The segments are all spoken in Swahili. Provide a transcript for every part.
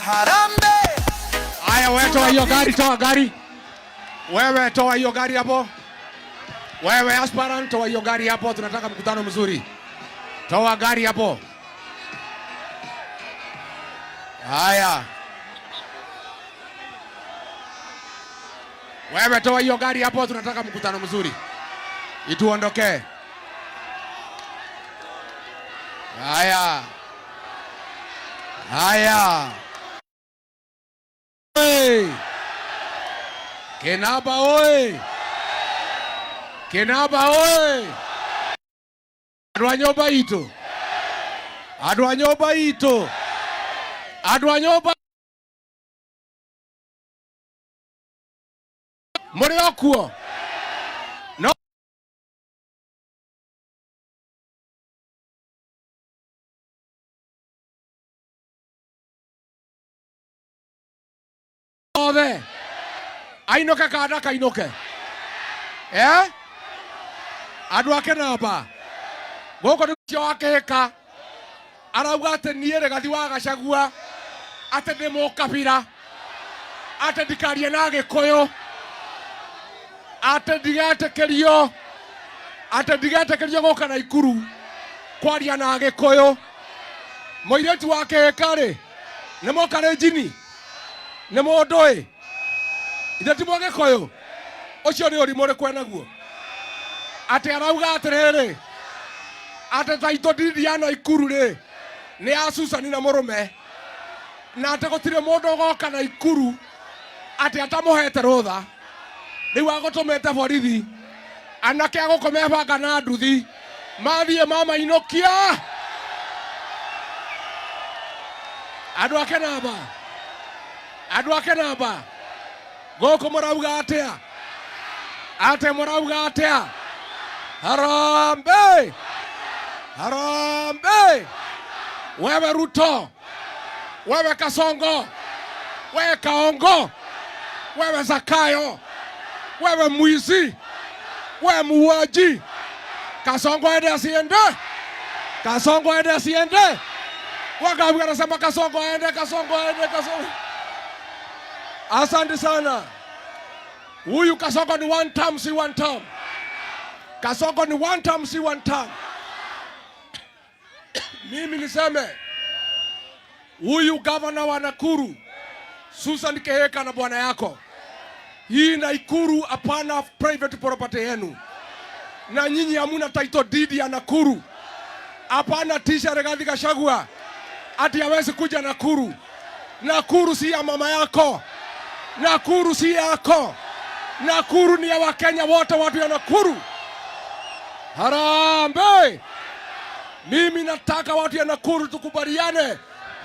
Harambee! Haya, wewe toa hiyo gari, toa gari. Wewe toa hiyo gari hapo. Wewe aspirant, toa hiyo gari hapo, tunataka mkutano mzuri. Toa gari hapo. Haya. Wewe toa hiyo gari hapo, tunataka mkutano mzuri. Ituondokee. Haya. Haya. Hey. Kenaba oye! Kenaba oye! Andũ a nyũmba itũ, andũ a nyũmba itũ, andũ a nyũmba mũrĩ o kuo no othe ainũke kana ndakainũke eh? Andũ a Kenaba gũkũ nĩ cio wa Kĩhĩka arauga atĩ niĩ Rigathi wa Gachagua atĩ ndĩ mũkabira, atĩ ndikarie na Gĩkũyũ, atĩ ndigetĩkĩrio, atĩ ndigetĩkĩrio gũka Naikuru kwaria na Gĩkũyũ. Mũirĩtu wa Kĩhĩka rĩ nĩ mũkarenjini, nĩ mũndũ ĩ ithe ti mũgĩkũyũ, ũcio nĩ ũrimũ ũrĩkũ enaguo atĩ arauga atĩrĩrĩ atĩ title deed ya Naikuru rĩ nĩ ya Susan na mũrũme, na atĩ gũtirĩ mũndũ ũgoka Naikuru atĩ atamũhete rũtha. Rĩu agũtũmĩte borithi anake agũkũ mebanga na nduthi mathiĩ mamainũkia. Andũ a Kenaba, andũ a Kenaba gũkũ mũrauga atĩa? Atĩ mũrauga atĩa? Harambee! Harambee! Wewe Ruto, wewe Kasongo, wewe Kaongo, wewe Zakayo, wewe mwizi, wewe muuaji. Kasongo aende asiende? Kasongo aende asiende? Wangapi wanasema Kasongo aende, Kasongo aende, Kasongo? Asante sana. Huyu Kasongo ni one term, si one term. Kasongo ni one term, si one term. Mimi niseme huyu gavana wa Nakuru Susan Kihika na bwana yako, hii Nakuru hapana private property yenu, na nyinyi hamuna title deed ya Nakuru. Hapana tisha Rigathi Gachagua ati hawezi kuja Nakuru. Nakuru si ya mama yako, Nakuru si yako, Nakuru ni ya Wakenya wote, watu ya Nakuru. Harambee! Mimi nataka watu ya Nakuru tukubaliane,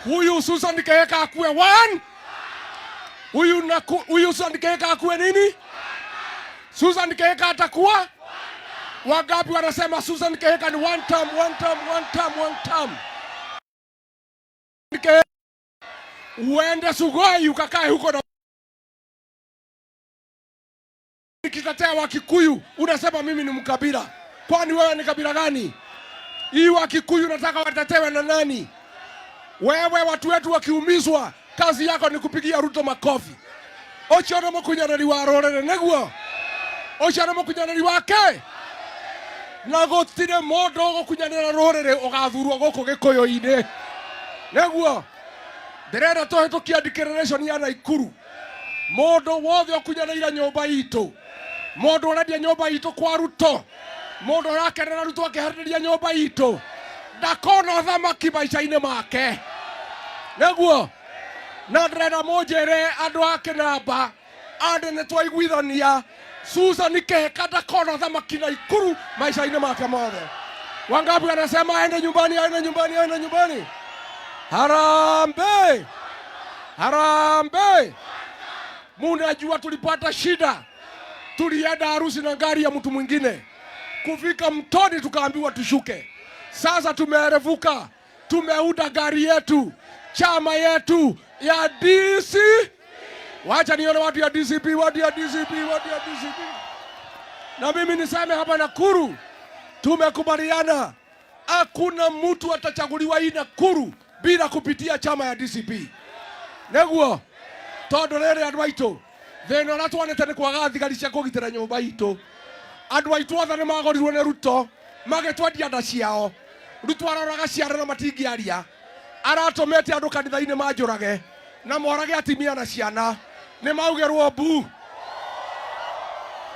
huyu Susan Kihika akuwe one, huyu huyu Susan Kihika akuwe nini? Susan Kihika atakuwa wangapi? Wanasema Susan Kihika ni one term, one term, one term, one term. Uende Sugoi ukakae huko na nikitetea Wakikuyu unasema mimi ni mkabila. Kwani wewe ni kabila gani? Hii Wakikuyu nataka watetewe na nani? Wewe watu wetu wakiumizwa, kazi yako ni kupigia Ruto makofi. Ũcio nĩ mũkunyanĩri wa rũrĩrĩ nĩguo, ũcio nĩ mũkunyanĩri wake, na gũtirĩ mũndũ ũgũkunyanĩra rũrĩrĩ ũgathurwo gũkũ Gĩkũyũ-inĩ nĩguo. Ndĩrenda tũhĩtũkie declaration ya Naikuru, mũndũ wothe ũkunyanĩire nyũmba itũ, mũndũ ũrendia nyũmba itũ kwa Ruto, mũndũ ũrakenera Ruto akĩharĩrĩria nyũmba itũ, ndakona ũthamaki maica-inĩ make nĩguo. Na ndĩrenda mũnjĩre andũ a Kĩnamba andĩ nĩ twaiguithania Susan Kihika ndakona ũthamaki Naikuru maica-inĩ make mothe. Wangapi wanasema aende nyumbani, aende nyumbani, aende nyumbani? Harambee! Harambee! Munajua tulipata shida, tulienda harusi na gari ya mtu mwingine, kufika mtoni tukaambiwa tushuke. Sasa tumeerevuka, tumeunda gari yetu, chama yetu ya DC. Wacha nione watu ya DCP, watu ya DCP, watu ya DCP. Na mimi niseme hapa Nakuru Tumekubaliana hakuna mtu atachaguliwa hii Nakuru bila kupitia chama ya DCP. Neguo tondu riri andu aitu thina uria twonete ni kwaga thigari cia kugitira nyumba itu. Andu aitu othe ni magorirwo ni Ruto magitwendia nda ciao. Ruto aroraga ciana na matingiaria, aratumite andu kanitha-ini manjurage na morage atimia na ciana. Ni maugirwo mbu,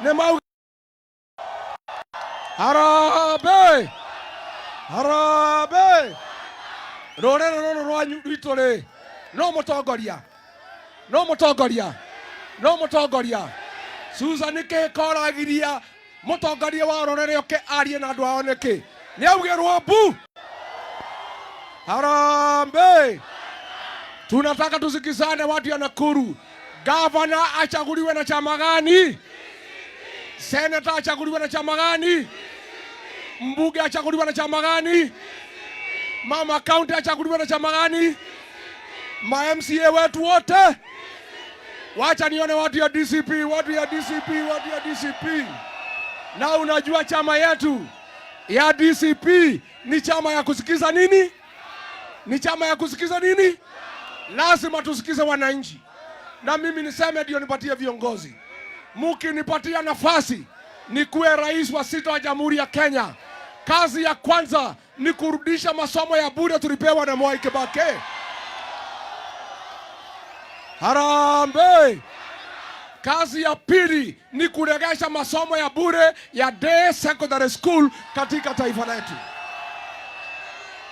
ni mau. Harambee, harambee. Rurĩrĩ rũrũ rwanyu rwitũ rĩ, no mũtongoria, no mũtongoria, no mũtongoria. Susan nĩkĩ koragiria mũtongoria wa rũrĩrĩ oke arie na andũ ao nĩkĩ? Nĩ augĩrwo mbu. Harambee. Tunataka tusikizane watu ya Nakuru. Gavana achaguliwe na chama gani? Seneta achaguliwe na chama gani? Mbunge achaguliwe na chama gani? Mama county achaguliwe na chama gani? Ma MCA wetu wote. Wacha nione watu ya DCP, watu ya DCP, watu ya DCP. Na unajua chama yetu ya DCP ni chama ya kusikiza nini? Ni chama ya kusikiza nini? Lazima tusikize wananchi. Na mimi niseme ndio nipatie viongozi. Mukinipatia nafasi nikuwe rais wa sita wa Jamhuri ya Kenya, kazi ya kwanza ni kurudisha masomo ya bure tulipewa na Mwai Kibaki. Harambee! Kazi ya pili ni kuregesha masomo ya bure ya day secondary school katika taifa letu.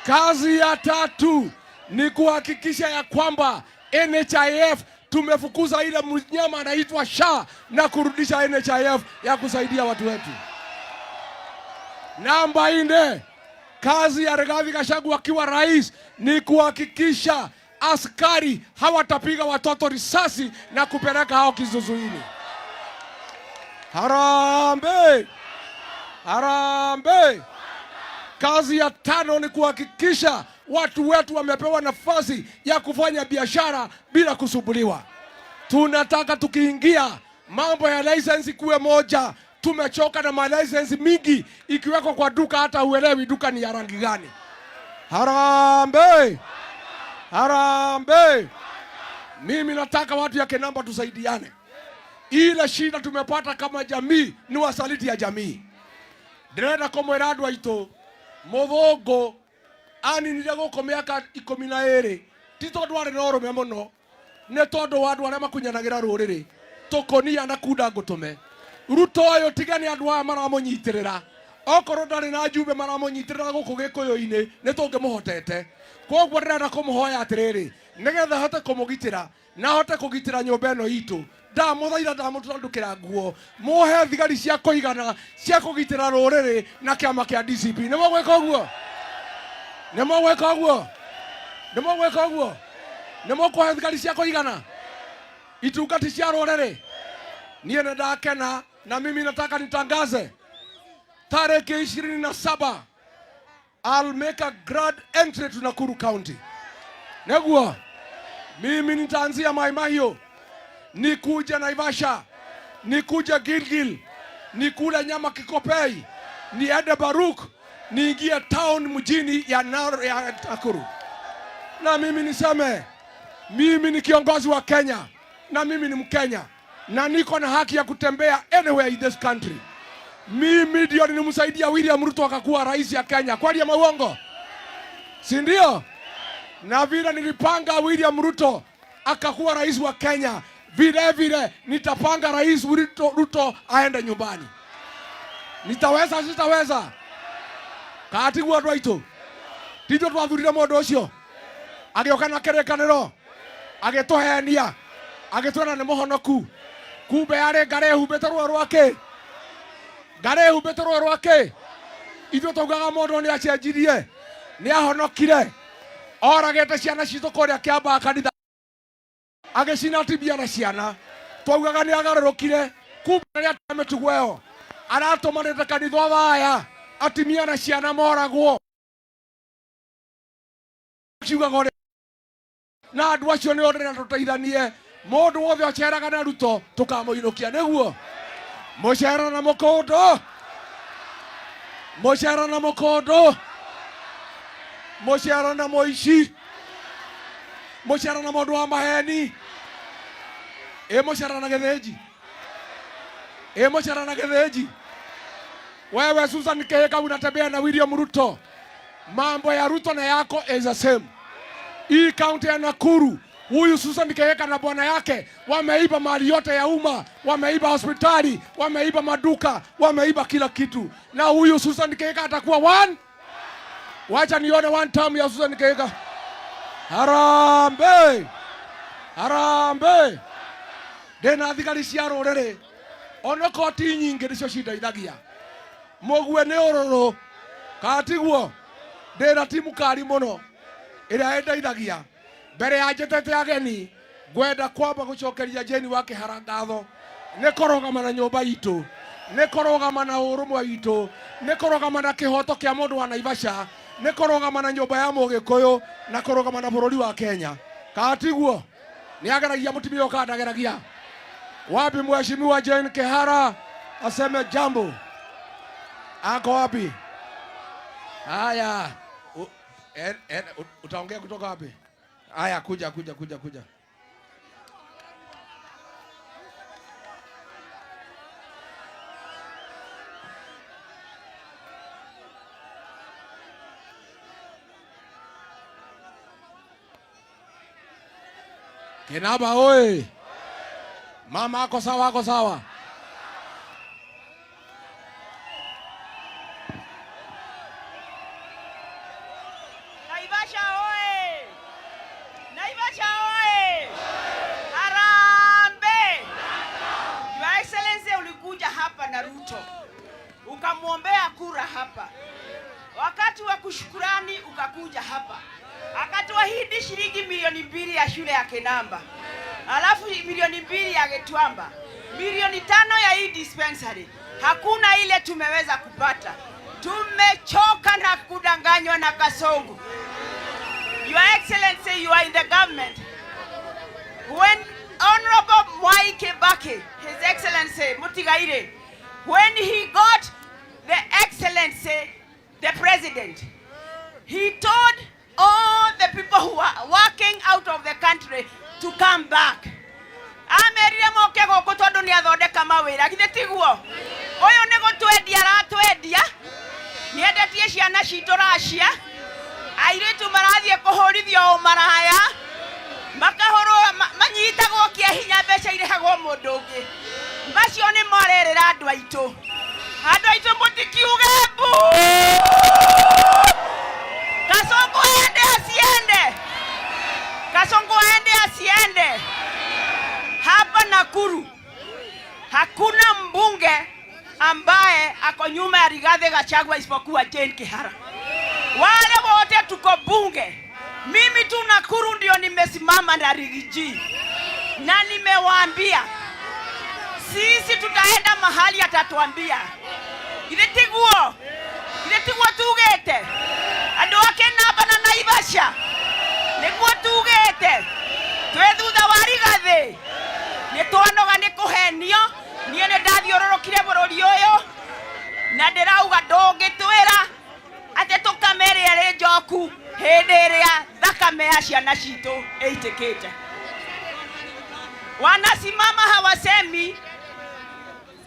Kazi ya tatu ni kuhakikisha ya kwamba NHIF tumefukuza ile mnyama anaitwa SHA na kurudisha NHIF ya kusaidia watu wetu. Namba 4, kazi ya Rigathi Gachagua akiwa rais ni kuhakikisha askari hawatapiga watoto risasi na kupeleka hao kizuzuini. Harambee! Harambee! Kazi ya tano ni kuhakikisha watu wetu wamepewa nafasi ya kufanya biashara bila kusumbuliwa. Tunataka tukiingia mambo ya license kuwe moja. Tumechoka na ma license mingi ikiwekwa kwa duka, hata uelewi duka ni ya rangi gani. Harambee! Harambee! Mimi nataka watu ya Kinamba tusaidiane. Ile shida tumepata kama jamii ni wasaliti ya jamii. Ndĩrenda kũmwĩra andũ aitũ, mũthũngũ aninire gũkũ mĩaka 12, ti tondũ arĩ na ũrũme mũno, nĩ tondũ wa andũ arĩa makunyanagĩra rũrĩrĩ tũkũnia na kunda ngũtũme. Ruto ũyũ tiga nĩ andũ aya maramũnyitĩrĩra, okorwo ndarĩ na njumbe maramũnyitĩrĩra gũkũ gĩkũyũ-inĩ nĩ tũngĩmũhotete. Koguo ndĩrenda kũmũhoya atĩrĩrĩ, nĩgetha hote kũmũgitĩra na hote kũgitĩra nyũmba ĩno itũ, ndamũthaitha, ndamũtandũkĩra nguo, muhe thigari cia kũigana cia kũgitĩra rũrĩrĩ na kĩama kĩa DCP. Nĩ mũgwĩka ũguo? Nĩ mũgwĩka ũguo? Nĩ mũgwĩka ũguo? Nĩ mũkũhe thigari cia kũigana itungati cia rũrĩrĩ? Niĩ nĩ ndakena, na mimi nataka nitangaze tarehe 27 I'll make a grand entry to Nakuru County. Neguo mimi nitaanzia Mai Mahiu, nikuje Naivasha, nikuje Gilgil, nikule nyama Kikopey, niende Baruk, niingie town mjini ya Nakuru. Na mimi niseme mimi ni kiongozi wa Kenya na mimi ni Mkenya na niko na haki ya kutembea anywhere in this country. Mimi ndio nilimsaidia William Ruto akakuwa rais ya Kenya. Kweli ama uongo? Si ndio? Na vile nilipanga William Ruto akakuwa rais wa Kenya, vile vile nitapanga rais Ruto aende nyumbani. Nitaweza, sitaweza? Katigwo andũ aitũ, tithuĩ twathurire mũndũ ũcio agĩũka na kĩrĩkanĩro, agĩtũhenia, agĩtwĩra nĩ mũhonoku, kumbe yarĩ ngarĩ ĩhumbĩte ruo rwake, ngarĩ ĩhumbĩte ruo rwake. Ithuĩ twaugaga mũndũ nĩ acenjirie, nĩ ahonokire, oragĩte ciana citũ kũrĩa Kĩambaa kanitha, agĩcina atumia na ciana. Twaugaga nĩ agarũrũkire, kumbe rĩrĩa mĩtugo ĩyo aratũmanĩte kanitha thaya, atumia na ciana moragwo. Kiugaga ũrĩa na andũ acio nĩ ndĩrenda tũteithanie. Mũndũ wothe ũceraga na Ruto tũkamũinũkia, nĩguo mũcera na mũkũndũ. Mucera na mukondo, mucera na muici, mucera na mundu wa maheni, ĩ mucera na githinji, ĩ mucera na githinji. Wewe Susan Kihika unatembea na William Ruto, mambo ya Ruto na yako is the same. Hii kaunti ya Nakuru, huyu Susan Kihika na bwana yake wameiba mali yote ya umma, wameiba hospitali, wameiba maduka, wameiba kila kitu. Na huyu Susan Kihika atakuwa one. Wacha nione one term ya Susan Kihika. Harambee! Harambee! Ndĩna thigari cia rũrĩrĩ ona koti nyingĩ nĩcio cindeithagia mũgue nĩ ũrũrũ katiguo ndĩna timu kari mũno ĩrĩa ĩndeithagia mbere ya njĩtĩte ageni ngwenda kwamba gũcokeria Jane wa Kĩhara ngatho nĩ kũrũgama na nyũmba itũ, nĩ kũrũgama na ũrũmwe witũ, nĩ kũrũgama na kĩhoto kĩa mũndũ wa Naivasha, nĩ kũrũgama na nyũmba ya Mũgĩkũyũ na kũrũgama na bũrũri wa Kenya. Katiguo nĩ ageragia mũtumia ũyũ kana ndageragia? Wapi mheshimiwa Jane Kihara aseme jambo? Ako wapi? Haya, utaongea kutoka wapi? Haya, kuja kuja kuja kuja. Kinaba oye! Mama ako sawa, ako sawa. Naivasha oye! Naivasha oye! Harambee! Your Excellency, ulikuja hapa na Ruto ukamwombea kura hapa, wakati wa kushukurani ukakuja hapa akatuahidi shilingi 2 milioni ya shule ya Kinamba, alafu 2 milioni ya Gituamba, 5 milioni ya hii dispensary. Hakuna ile tumeweza kupata. Tumechoka na kudanganywa na Kasongo. Your Excellency, you are in the government. When Honorable Mwai Kibaki, His Excellency Mutigaire, when he got the Excellency, the President, he told all the people who are working out of the country to come back. Amerire moke gũkũ tondũ nĩ athondeka mawĩra, githĩ tiguo? Ũyũ nĩ gũtwendia aratwendia, nĩendetie ciana citũ Russia, airĩtu marathiĩ kũhũrithio ũmaraya, makahũrwo manyitagwo kĩa hinya, mbeca irĩhagwo mũndũ ũngĩ. Macio nĩ marerĩra andũ aitũ. Andũ aitũ mũtikiuge mbu. Kasongo aende asiende? Kasongo aende asiende? Hapa Nakuru hakuna mbunge ambaye ako nyuma ya Rigathi Gachagua isipokuwa Jane Kihara. Wale wote tuko bunge, mimi tu Nakuru ndio nimesimama na Riggy G, na nimewaambia sisi tutaenda mahali atatuambia. Githĩ tiguo? Githĩ tiguo tugĩte? Andũ a Kĩnamba na Naivasha nĩguo tugĩte, twĩ thutha wa Rigathĩ. Nĩ twanoga nĩ kũhenio. Niĩ nĩ ndathiũrũrũkire bũrũri ũyũ na ndĩrauga ndũngĩtwĩra atĩ tũkame ĩrĩa ĩrĩ njoku hĩndĩ ĩrĩa thakame ya ciana citũ ĩitĩkĩte. Wanasimama hawasemi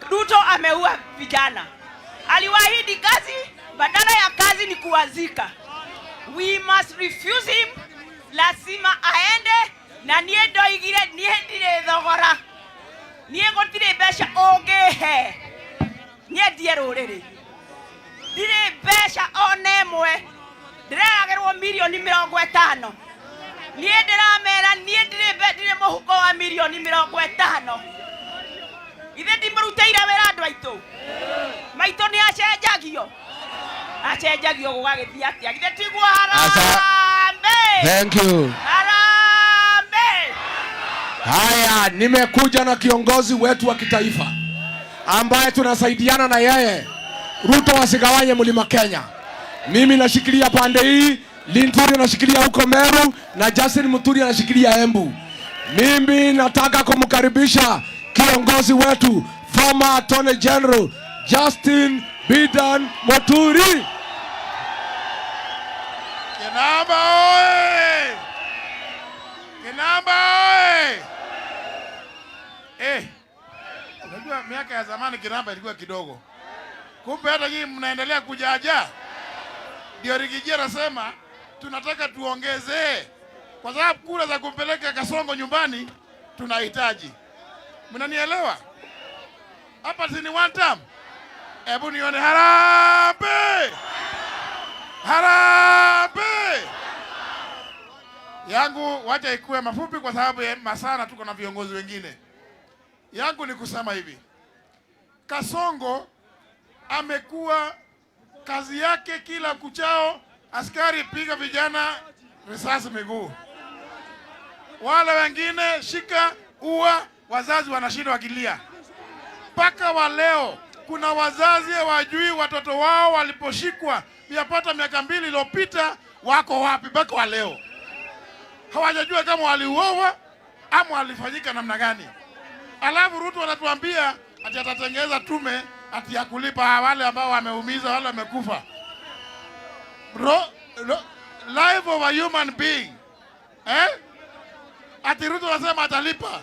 Ruto ameua vijana. Aliwaahidi kazi, badala ya kazi ni kuwazika. We must refuse him. Lazima aende na niĩ ndoigire niĩ ndirĩ thogora, niĩ gũtirĩ mbeca ũngĩhe nyendie rũrĩrĩ, ndirĩ mbeca ona ĩmwe, ndĩreragĩrwo 50 milioni, niĩ ndĩramera niĩ ndirĩ mũhuko wa 50 milioni. Ithe ndimũrutĩire wĩra andũ aitũ, maitũ nĩ acenjagio, acenjagio gũgagĩthiĩ atĩa? Githĩ tiguo? Harambee! Thank you. Harambee! Haya, nimekuja na kiongozi wetu wa kitaifa ambaye tunasaidiana na yeye, Ruto wasigawanye mlima Kenya. Mimi nashikilia pande hii, Linturi anashikilia huko Meru na Justin Muturi anashikilia Embu. Mimi nataka kumkaribisha kiongozi wetu former Attorney General Justin Bidan Moturi. Kinamba oye! Kinamba oye! Eh, unajua miaka ya zamani Kinamba ilikuwa kidogo, kumbe hata nyinyi mnaendelea kujaja. Ndio Riggy G anasema tunataka tuongezee, kwa sababu kura za kumpeleka Kasongo nyumbani tunahitaji. Mnanielewa? Hapa si ni one term? Hebu nione harambee! Harambee! Yangu wacha ikuwe mafupi kwa sababu ya masana tuko na viongozi wengine. Yangu ni kusema hivi, Kasongo amekuwa kazi yake kila kuchao, askari piga vijana risasi miguu, wale wengine shika ua, wazazi wanashinda wakilia. Mpaka wa leo kuna wazazi hawajui watoto wao waliposhikwa yapata miaka 2 iliyopita wako wapi mpaka wa leo hawajajua kama waliuawa ama walifanyika namna gani. Alafu Ruto anatuambia ati atatengeza tume ati ya kulipa wale ambao wameumiza, wale wamekufa. Life of a human being, eh? Ati Ruto anasema atalipa.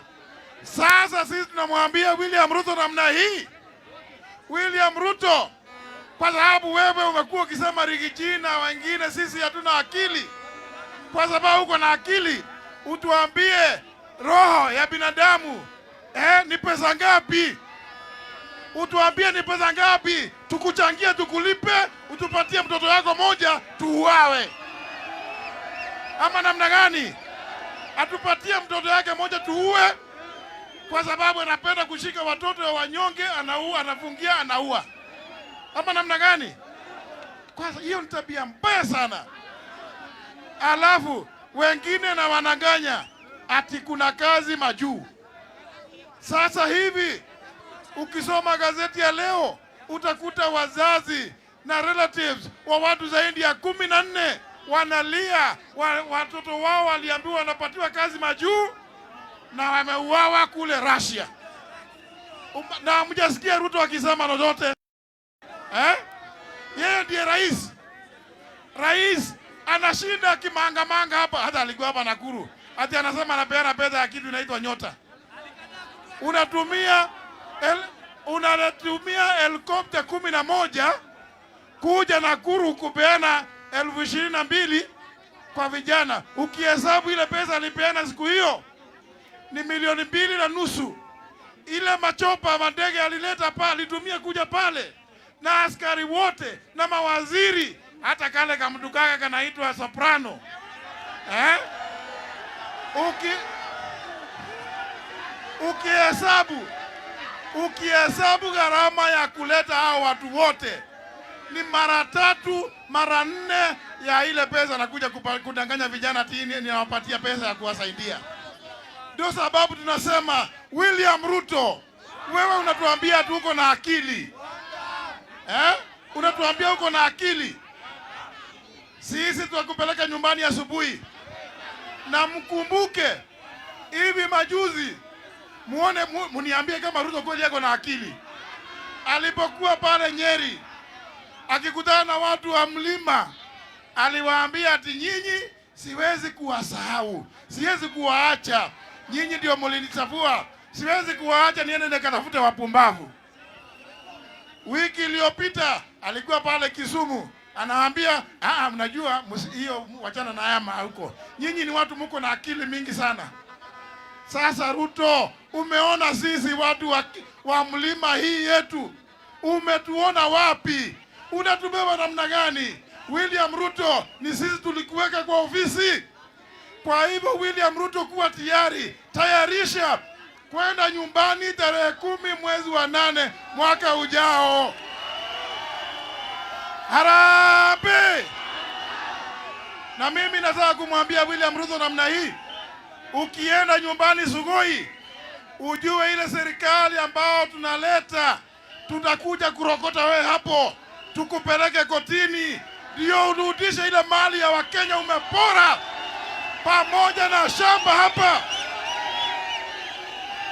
Sasa sisi tunamwambia William Ruto namna hii, William Ruto, kwa sababu wewe umekuwa ukisema Riggy G na wengine, sisi hatuna akili. Kwa sababu uko na akili, utuambie roho ya binadamu ni pesa ngapi? Utuambie ni pesa ngapi, tukuchangie, tukulipe, utupatie mtoto wako moja tuuawe, ama namna gani? Atupatie mtoto yake moja tuue, kwa sababu anapenda kushika watoto wa wanyonge, anaua, anafungia, anaua, ama namna gani? Kwanza hiyo ni tabia mbaya sana. Alafu wengine na wananganya ati kuna kazi majuu. Sasa hivi ukisoma gazeti ya leo utakuta wazazi na relatives wa watu zaidi ya 14 wanalia watoto wao waliambiwa wanapatiwa kazi majuu na wameuawa kule Russia. Na hamjasikia Ruto akisema lolote, eh? Yeye ndiye rais. Rais anashinda kimangamanga hapa, hata alikuwa hapa Nakuru, ati anasema anapeana pesa ya kitu inaitwa Nyota. Unatumia helikopta 11 kuja Nakuru kupeana 22,000 kwa vijana. Ukihesabu ile pesa alipeana siku hiyo ni milioni 2.5. Ile machopa mandege alileta pale, alitumia kuja pale na askari wote na mawaziri, hata kale kamtu kaka kanaitwa Soprano, eh? Ukihesabu gharama ya kuleta hao watu wote ni mara tatu mara nne ya ile pesa nakuja kudanganya vijana ati ninawapatia pesa ya kuwasaidia. Ndio sababu tunasema William Ruto, wewe unatuambia tu uko na akili, eh? Unatuambia uko na akili. Sisi tutakupeleka nyumbani asubuhi, na mkumbuke hivi majuzi, muone muniambie kama Ruto kweli yako na akili. Alipokuwa pale Nyeri akikutana na watu wa mlima, aliwaambia ati nyinyi siwezi kuwasahau, siwezi kuwaacha, nyinyi ndio mlinichafua, siwezi kuwaacha niende nikatafute wapumbavu. Wiki iliyopita alikuwa pale Kisumu anawaambia, mnajua hiyo wachana na haya huko, nyinyi ni watu mko na akili mingi sana. Sasa Ruto, umeona sisi watu wa mlima hii yetu, umetuona wapi? Unatubeba namna gani? William Ruto, ni sisi tulikuweka kwa ofisi. Kwa hivyo William Ruto, kuwa tayari, tayarisha kwenda nyumbani tarehe 10 mwezi wa 8 mwaka ujao. Harambee! Na mimi nataka kumwambia William Ruto namna hii, ukienda nyumbani Sugoi, ujue ile serikali ambao tunaleta, tutakuja kurokota wewe hapo, tukupeleke kotini, ndio urudishe ile mali ya Wakenya umepora, pamoja na shamba hapa,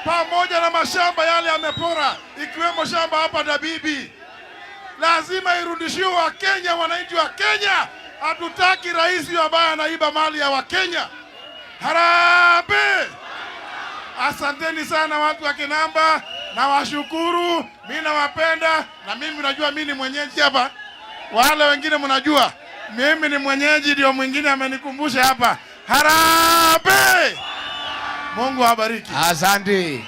pamoja na mashamba yale yamepora, ikiwemo shamba hapa Dabibi. lazima irudishiwe Wakenya, wananchi wa Kenya. Hatutaki rais ambaye anaiba mali ya Wakenya. Harambee! Asanteni sana watu wa Kinamba, nawashukuru, mi nawapenda, na mimi najua mi ni mwenyeji hapa. Wale wengine mnajua mimi ni mwenyeji, ndio mwingine amenikumbusha hapa. Harambee! Mungu awabariki. Asante.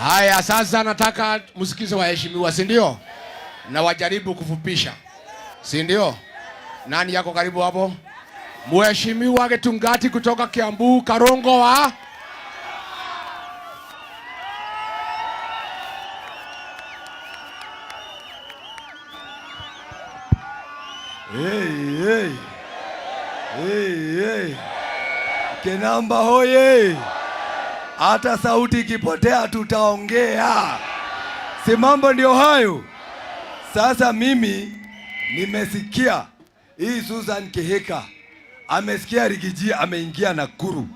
Haya, sasa nataka msikize waheshimiwa, si ndio? Na wajaribu kufupisha, si ndio? Nani yako karibu hapo? Mheshimiwa Gitungati kutoka Kiambu, Karongo wa Hey, hey. Hey, hey. Kinamba hoye! Hata sauti ikipotea tutaongea, si mambo ndio hayo? Sasa mimi nimesikia hii Susan Kihika amesikia Riggy G ameingia Nakuru.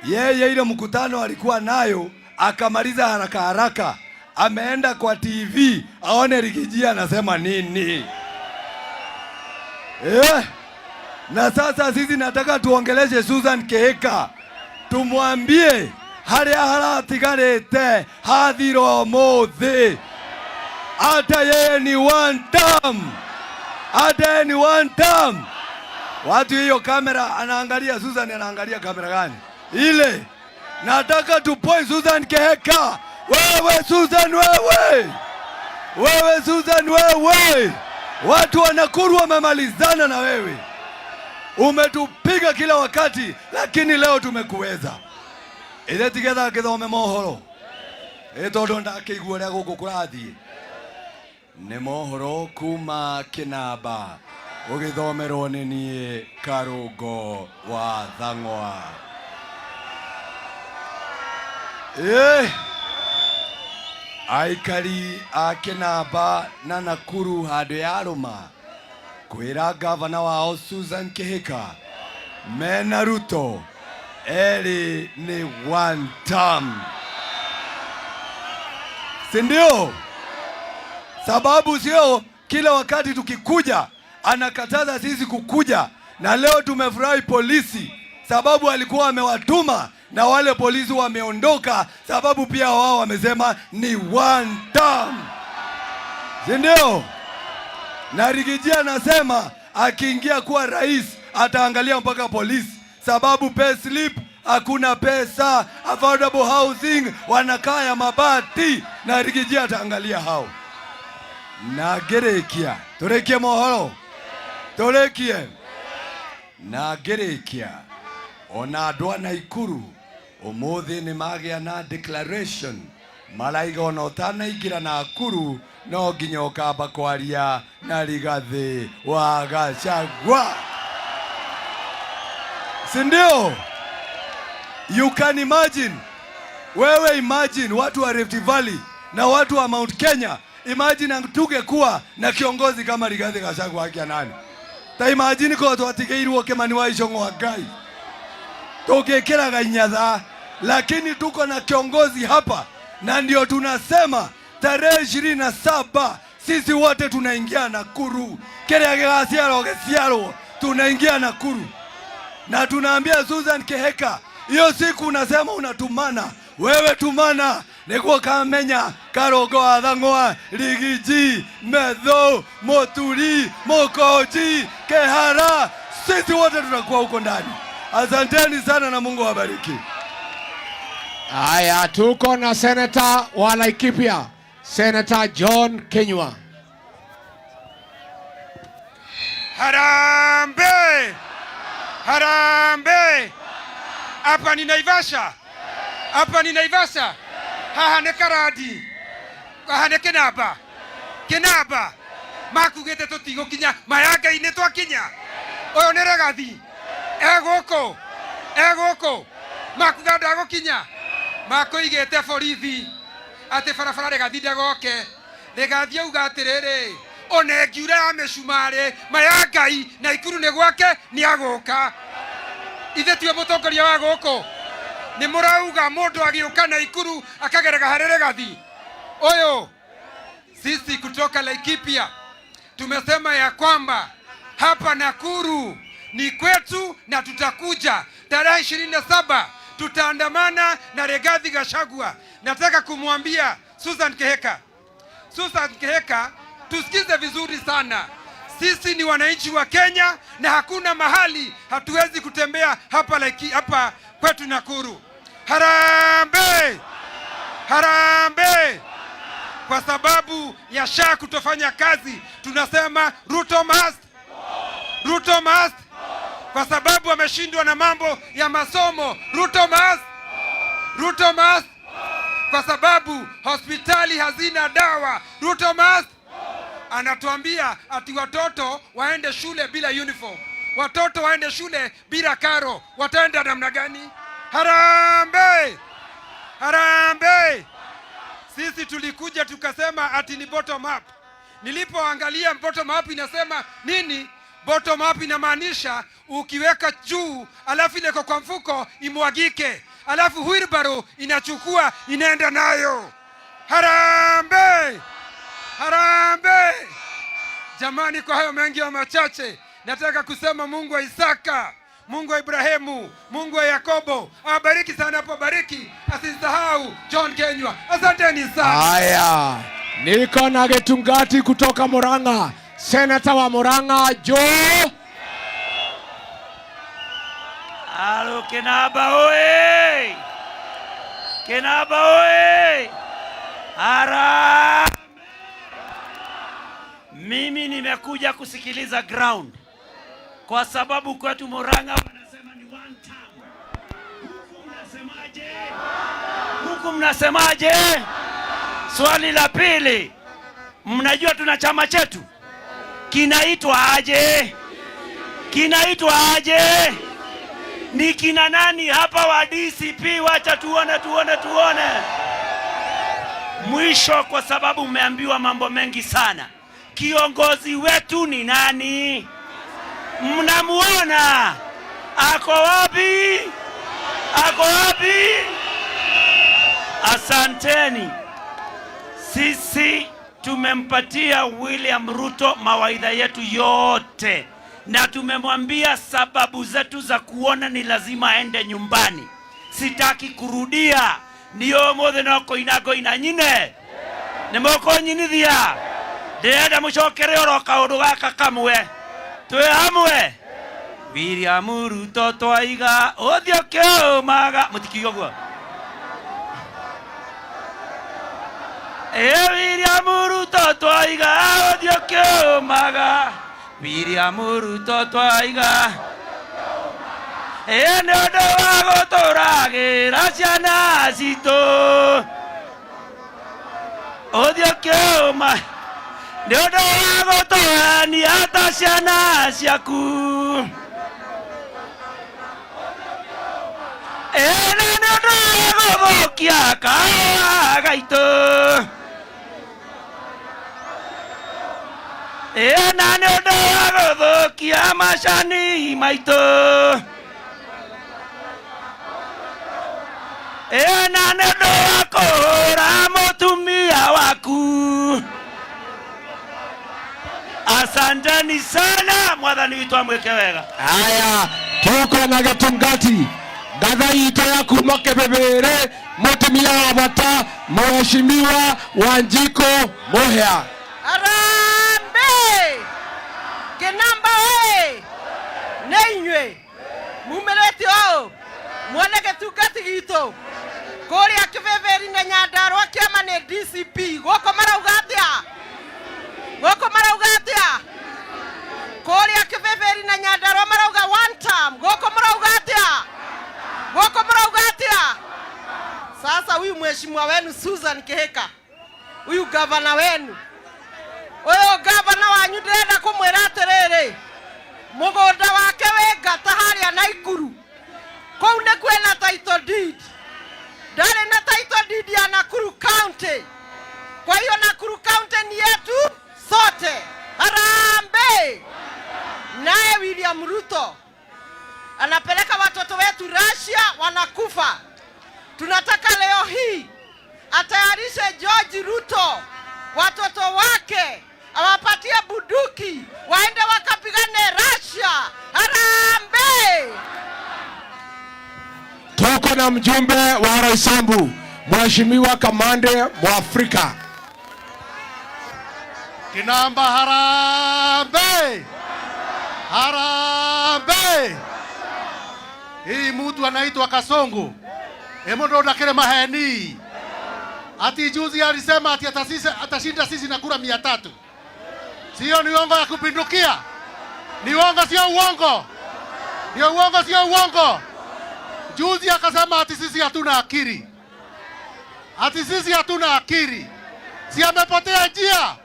Yeye ile mkutano alikuwa nayo akamaliza haraka haraka, ameenda kwa TV aone Riggy G anasema nini. Eh? Na sasa sisi nataka tuongeleshe Susan Kihika, tumwambie haria haratigarite hathira umuthi, hata yeye ni one term, hata yeye ni one term. Watu hiyo kamera anaangalia, Susan anaangalia kamera gani ile? Nataka tupoint Susan Kihika. Wewe Susan, wewe wewe Susan, wewe, watu wa Nakuru wamemalizana na wewe. Umetupiga kila wakati, lakini leo tumekuweza. Ithe tigetha ngithome mohoro ĩ tondũ ndakĩigua ũrĩa gũkũ kũrathiĩ. Nĩ mohoro kuma Kĩnamba, ũgĩthomerwo nĩ niĩ Karũngo wa Thang'wa. Ĩ aikari a Kĩnamba na Nakuru handũ ya rũma kwĩra gavana wao Susan Kihika mena Ruto erĩ nĩ one term, si ndio? Sababu sio kila wakati tukikuja anakataza sisi kukuja, na leo tumefurahi polisi, sababu alikuwa amewatuma na wale polisi wameondoka, sababu pia wao wamesema ni one term, si ndio? Na Riggy G anasema akiingia kuwa rais ataangalia mpaka polisi, sababu pay slip hakuna pesa, affordable housing wanakaa ya mabati, na Riggy G ataangalia hao. Na ngĩrĩkia, tũrĩkie mohoro, tũrĩkie na ngĩrĩkia, ona andũ a Naikuru ũmũthĩ nĩ magĩa na declaration, maraiga ona ũtanaingĩra Nakuru no nginya ũkamba kwaria na Rigathĩ wa Gachagua, si ndio? You can imagine, wewe imagine watu wa Rift Valley na watu wa Mount Kenya, imagine tungekuwa na kiongozi kama Rigathi Gachagua, haki ya nani? Ta imagine ko twatigeirwo Kimani wa Ichung'wa Ngai tũngĩkĩraga inyatha, lakini tuko na kiongozi hapa, na ndio tunasema tarehe 27 sisi wote tunaingia Nakuru, kĩrĩa gĩgaciarwo gĩciarwo, tunaingia Nakuru na tunaambia Susan Kihika, hiyo siku unasema unatumana, wewe tumana niguo kamenya Karũngo wa Thang'wa, Riggy G, Methu, Muturi, Mukoji, Kehara, sisi wote tunakuwa huko ndani. Asanteni sana na Mungu awabariki. Haya, tuko na seneta wa Laikipia, Senator John Kinyua. Harambee! Harambee! Hapa ni Naivasha, hapa ni Naivasha, haha nĩ Karandi, haha nĩ Kĩnamba, Kĩnamba makugĩte tũtigũkinya maya Ngai nĩ twakinya. Ũyũ nĩ Regathi egũkũ egũkũ makuga ndagũkinya, makũigĩte borithi atĩ barabara Regathi ndagoke. Regathi auga atĩrĩrĩ, ona ĩngiura ya mĩcumarĩ maya Ngai Naikuru nĩ gwake nĩ agũka. Ithe tiwe mũtongoria wa gũkũ, nĩ mũrauga mũndũ agĩũka Naikuru akagerega harĩ Regathi. Ũyũ sisi kutoka Laikipia Tumesema ya kwamba hapa Nakuru ni kwetu na tutakuja tarehe 27 tutaandamana na Rigathi Gachagua. Nataka kumwambia Susan Kihika, Susan Kihika, tusikize vizuri sana. Sisi ni wananchi wa Kenya na hakuna mahali hatuwezi kutembea hapa like, hapa kwetu Nakuru. Harambee! Harambee! Kwa sababu ya SHA kutofanya kazi, tunasema Ruto must, Ruto must. Kwa sababu ameshindwa na mambo ya masomo, Ruto must, Ruto must. Kwa sababu hospitali hazina dawa, Ruto must. Anatuambia ati watoto waende shule bila uniform, watoto waende shule bila karo, wataenda namna gani? Harambee! Harambee! Sisi tulikuja tukasema ati ni bottom up. Nilipoangalia bottom up inasema nini? Bottom up inamaanisha ukiweka juu alafu ile iko kwa mfuko imwagike, alafu wheelbarrow inachukua inaenda nayo. Harambee! Harambee! Jamani, kwa hayo mengi ya machache, nataka kusema Mungu wa Isaka, Mungu wa Ibrahimu, Mungu wa Yakobo awabariki sana, apobariki asisahau John Kenywa. Asanteni sana. Haya, niko na Getungati kutoka Murang'a, senata wa Murang'a Joe. Halo, Kinamba oye! Kinamba oye! Harambee! Mimi nimekuja kusikiliza ground kwa sababu kwetu Murang'a wanasema ni one term. Huku mnasemaje? Huku mnasemaje? Swali la pili, mnajua tuna chama chetu kinaitwa aje? Kinaitwa aje? Ni kina nani hapa wa DCP? Wacha tuone, tuone, tuone. Mwisho, kwa sababu mmeambiwa mambo mengi sana, kiongozi wetu ni nani? Mnamuona ako wapi? Ako wapi? Asanteni. Sisi tumempatia William Ruto mawaidha yetu yote na tumemwambia sababu zetu za kuona ni lazima aende nyumbani. Sitaki kurudia niyo mothe no koina ngoina nyine nĩ mũkũnyinithia ndĩrenda mũcokere oro kaũndũ gaka kamwe twĩ hamwe. William Ruto twaiga ũthiũ kĩũmaga mũtikiuga ũguo. Ĩ William Ruto twaiga ũthiũ kĩũmaga, William Ruto twaiga ĩ nĩ ũndũ wa gũtũragĩra ciana citũ ũthiũ kĩũma nĩ ũndũ wa gũtũhenia ta ciana ciaku ĩ na nĩ ũndũ wa gũthũkia kahũa gaitũ ĩ na nĩ ũndũ wa gũthũkia macani maitũ ĩ na nĩ ũndũ wa kũhũra mũtumia waku. Asanteni sana, mwathani witũ amwĩke wega. Haya, tuko na Getungati ngatha itũ ya kuma Kĩbĩbĩrĩ, mũtumia wa bata Mheshimiwa Wanjikũ Muhia. Harambee! Kinamba oye! Nĩ inyuĩ mumĩrĩte ũũ muone gĩtungati gitũ kũrĩa Kĩbĩbĩri na Nyandarũa kĩama nĩ DCP. Gũkũ marauga atĩa? Gũkũ marauga atĩa? Kũrĩa Kĩbĩbĩri na Nyandarũa marauga one term. Gũkũ marauga atĩa? Gũkũ marauga atĩa? Sasa huyu mheshimiwa wenu Susan Kihika, huyu gavana wenu, ũyũ gavana wanyu ndĩrenda kũmwĩra atĩrĩrĩ, mũgũnda wake wĩ ngata harĩa Naikuru, kũu nĩ kwĩna title deed. Ndarĩ na title deed ya Nakuru County. Kwa hiyo Nakuru County ni yetu sote. Harambee! Naye William Ruto anapeleka watoto wetu Russia, wanakufa. Tunataka leo hii atayarishe George Ruto, watoto wake awapatie bunduki waende wakapigane Russia. Harambee! Tuko na mjumbe wa Roysambu, Mheshimiwa Kamande Mwafrika. Kinamba harambee! Harambee! Hii mtu anaitwa Kasongo emondo ndakire maheni. Ati juzi alisema ati atashinda sisi na kura 300. Sio ni uongo ya kupindukia? Ni uongo, sio uongo? Ni uongo, sio uongo? Juzi akasema ati sisi hatuna akili, ati sisi hatuna akili. Si amepotea njia?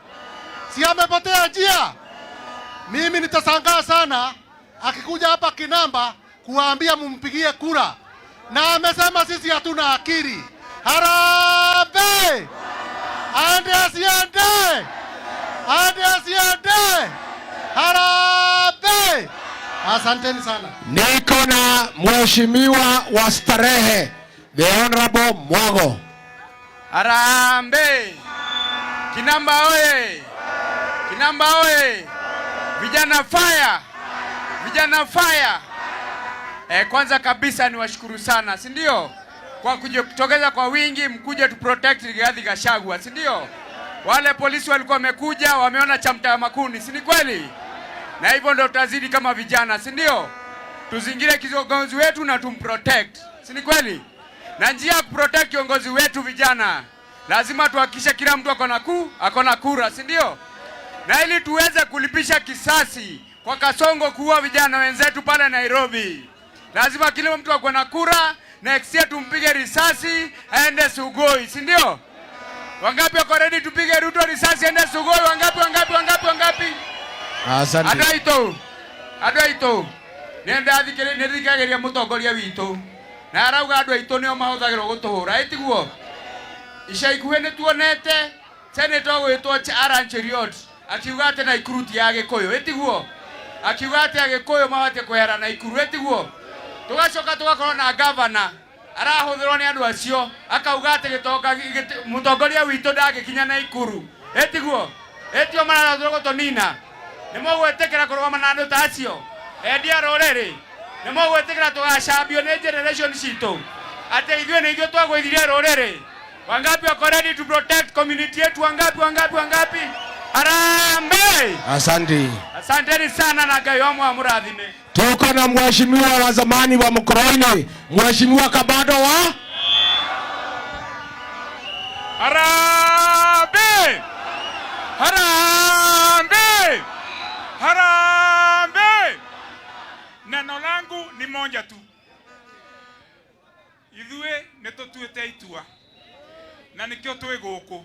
Si amepotea njia? Mimi nitashangaa sana akikuja hapa Kinamba kuwaambia mumpigie kura, na amesema sisi hatuna akili. Harambee! Aende asiende? Aende asiende? Harambee! Asanteni sana. Niko na mheshimiwa wa Starehe, the Honorable Mwago. Harambee! Kinamba oye! Kinamba oye! Vijana fire! Vijana fire! Kwanza kabisa niwashukuru sana, si ndio? Kwa kujitokeza kwa wingi mkuje tu protect Rigathi Gachagua, si ndio? Wale polisi walikuwa wamekuja wameona cha mtaa makuni, si ni kweli? Na hivyo ndio tutazidi kama vijana, si ndio? Tuzingire kiongozi wetu na tumprotect, si ni kweli? Na njia ya kuprotect kiongozi wetu vijana, lazima tuhakikishe kila mtu ako na kura, si ndio? Na ili tuweze kulipisha kisasi kwa Kasongo kuua vijana wenzetu pale Nairobi, lazima kila mtu akuwe na kura. Next year tumpige risasi aende Sugoi, si ndio? Wangapi wako ready tupige Ruto risasi aende Sugoi? Wangapi, wangapi, wangapi, wangapi? Asante. Andũ aitũ, andũ aitũ, nĩ thikagĩrĩria mũtongoria witũ na arauga andũ aitũ nĩo mahũthagĩrwo gũtũhũra, ĩtiguo? Ica ikuhĩ nĩ tuonete senator gwĩtwo Alan Cheruiyot akiuga atĩ Naikuru ti ya Gĩkũyũ, ĩtiguo? Akiuga atĩ Agĩkũyũ mabatiĩ kwehera Naikuru, ĩtiguo? Tũgacoka tũgakorwo na gavana arahũthĩrwo nĩ andũ acio akauga atĩ gĩtonga mũtongoria witũ ndangĩkinya Naikuru, ĩtiguo? Ĩtio marahũthĩrwo gũtũnina. Nĩ mũgwĩtĩkĩra kũrũgama na andũ ta acio endia rũrĩrĩ? Nĩ mũgwĩtĩkĩra tũgacambio nĩ generation citũ atĩ ithuĩ nĩ ithuĩ twagũithirie rũrĩrĩ? Wangapi wako ready to protect community yetu? Wangapi, wangapi, wangapi? Harambee! Asante. Asanteni sana na Ngai wa amũrathime. Tuko na mheshimiwa wa zamani wa Mkoroini, Mheshimiwa Kabado wa Harambee! Harambee! Harambee! Neno langu ni moja tu. Ithuĩ nĩ tũtuĩte itua na nĩkĩo twĩ gũkũ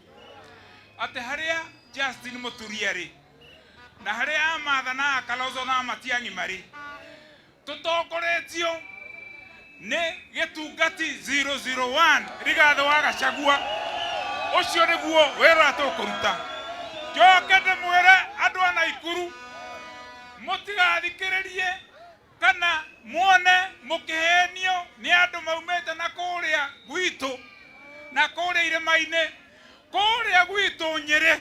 atĩ harĩa Justin Muturi arĩ na harĩa Amatha na Kalonzo na Matiang'i marĩ, tũtongoretio nĩ gĩtungati 001 Rigathĩ wa Gachagua. Ũcio nĩguo wĩra tũkũruta. Njoke ndĩmwĩre andũ a Naikuru, mũtigathikĩrĩrie kana muone mũkĩhenio nĩ andũ maumĩte na kũrĩa gwitũ na kũrĩa irĩma-inĩ, kũrĩa gwitũ Nyĩrĩ,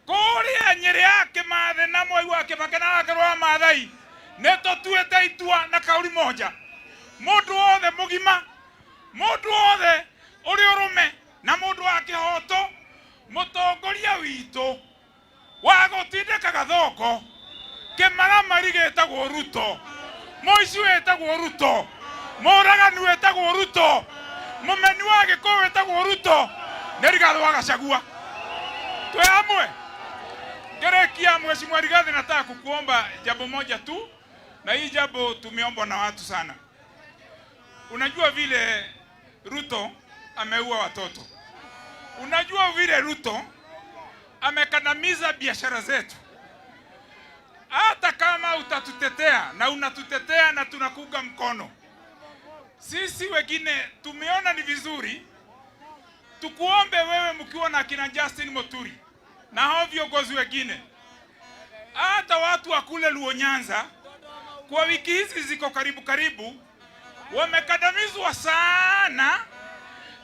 kũrĩa Nyĩrĩ ya Kĩmathĩ na Mwai wa Kĩbakĩ na Wakĩrũ wa Maathai, nĩ tũtuĩte itua na kauri moja. Mũndũ wothe mũgima, mũndũ wothe ũrĩ ũrũme na mũndũ wa kĩhoto, mũtongoria witũ wa gũtindĩka gathongo kĩmaramari gĩtagwo Ruto, mũici wĩtagwo Ruto, mũragani wĩtagwo Ruto, mũmeni wa Gĩkũyũ wĩtagwo Ruto, nĩ Rigathĩ wa Gachagua. Twĩ hamwe. Ngerekia Mheshimiwa Rigathi, nataka kukuomba jambo moja tu, na hii jambo tumeombwa na watu sana. Unajua vile Ruto ameua watoto, unajua vile Ruto amekandamiza biashara zetu. Hata kama utatutetea na unatutetea na tunakuunga mkono, sisi wengine tumeona ni vizuri tukuombe wewe, mkiwa na kina Justin Muturi na hao viongozi wengine, hata watu wa kule Luo Nyanza, kwa wiki hizi ziko karibu karibu, wamekandamizwa sana,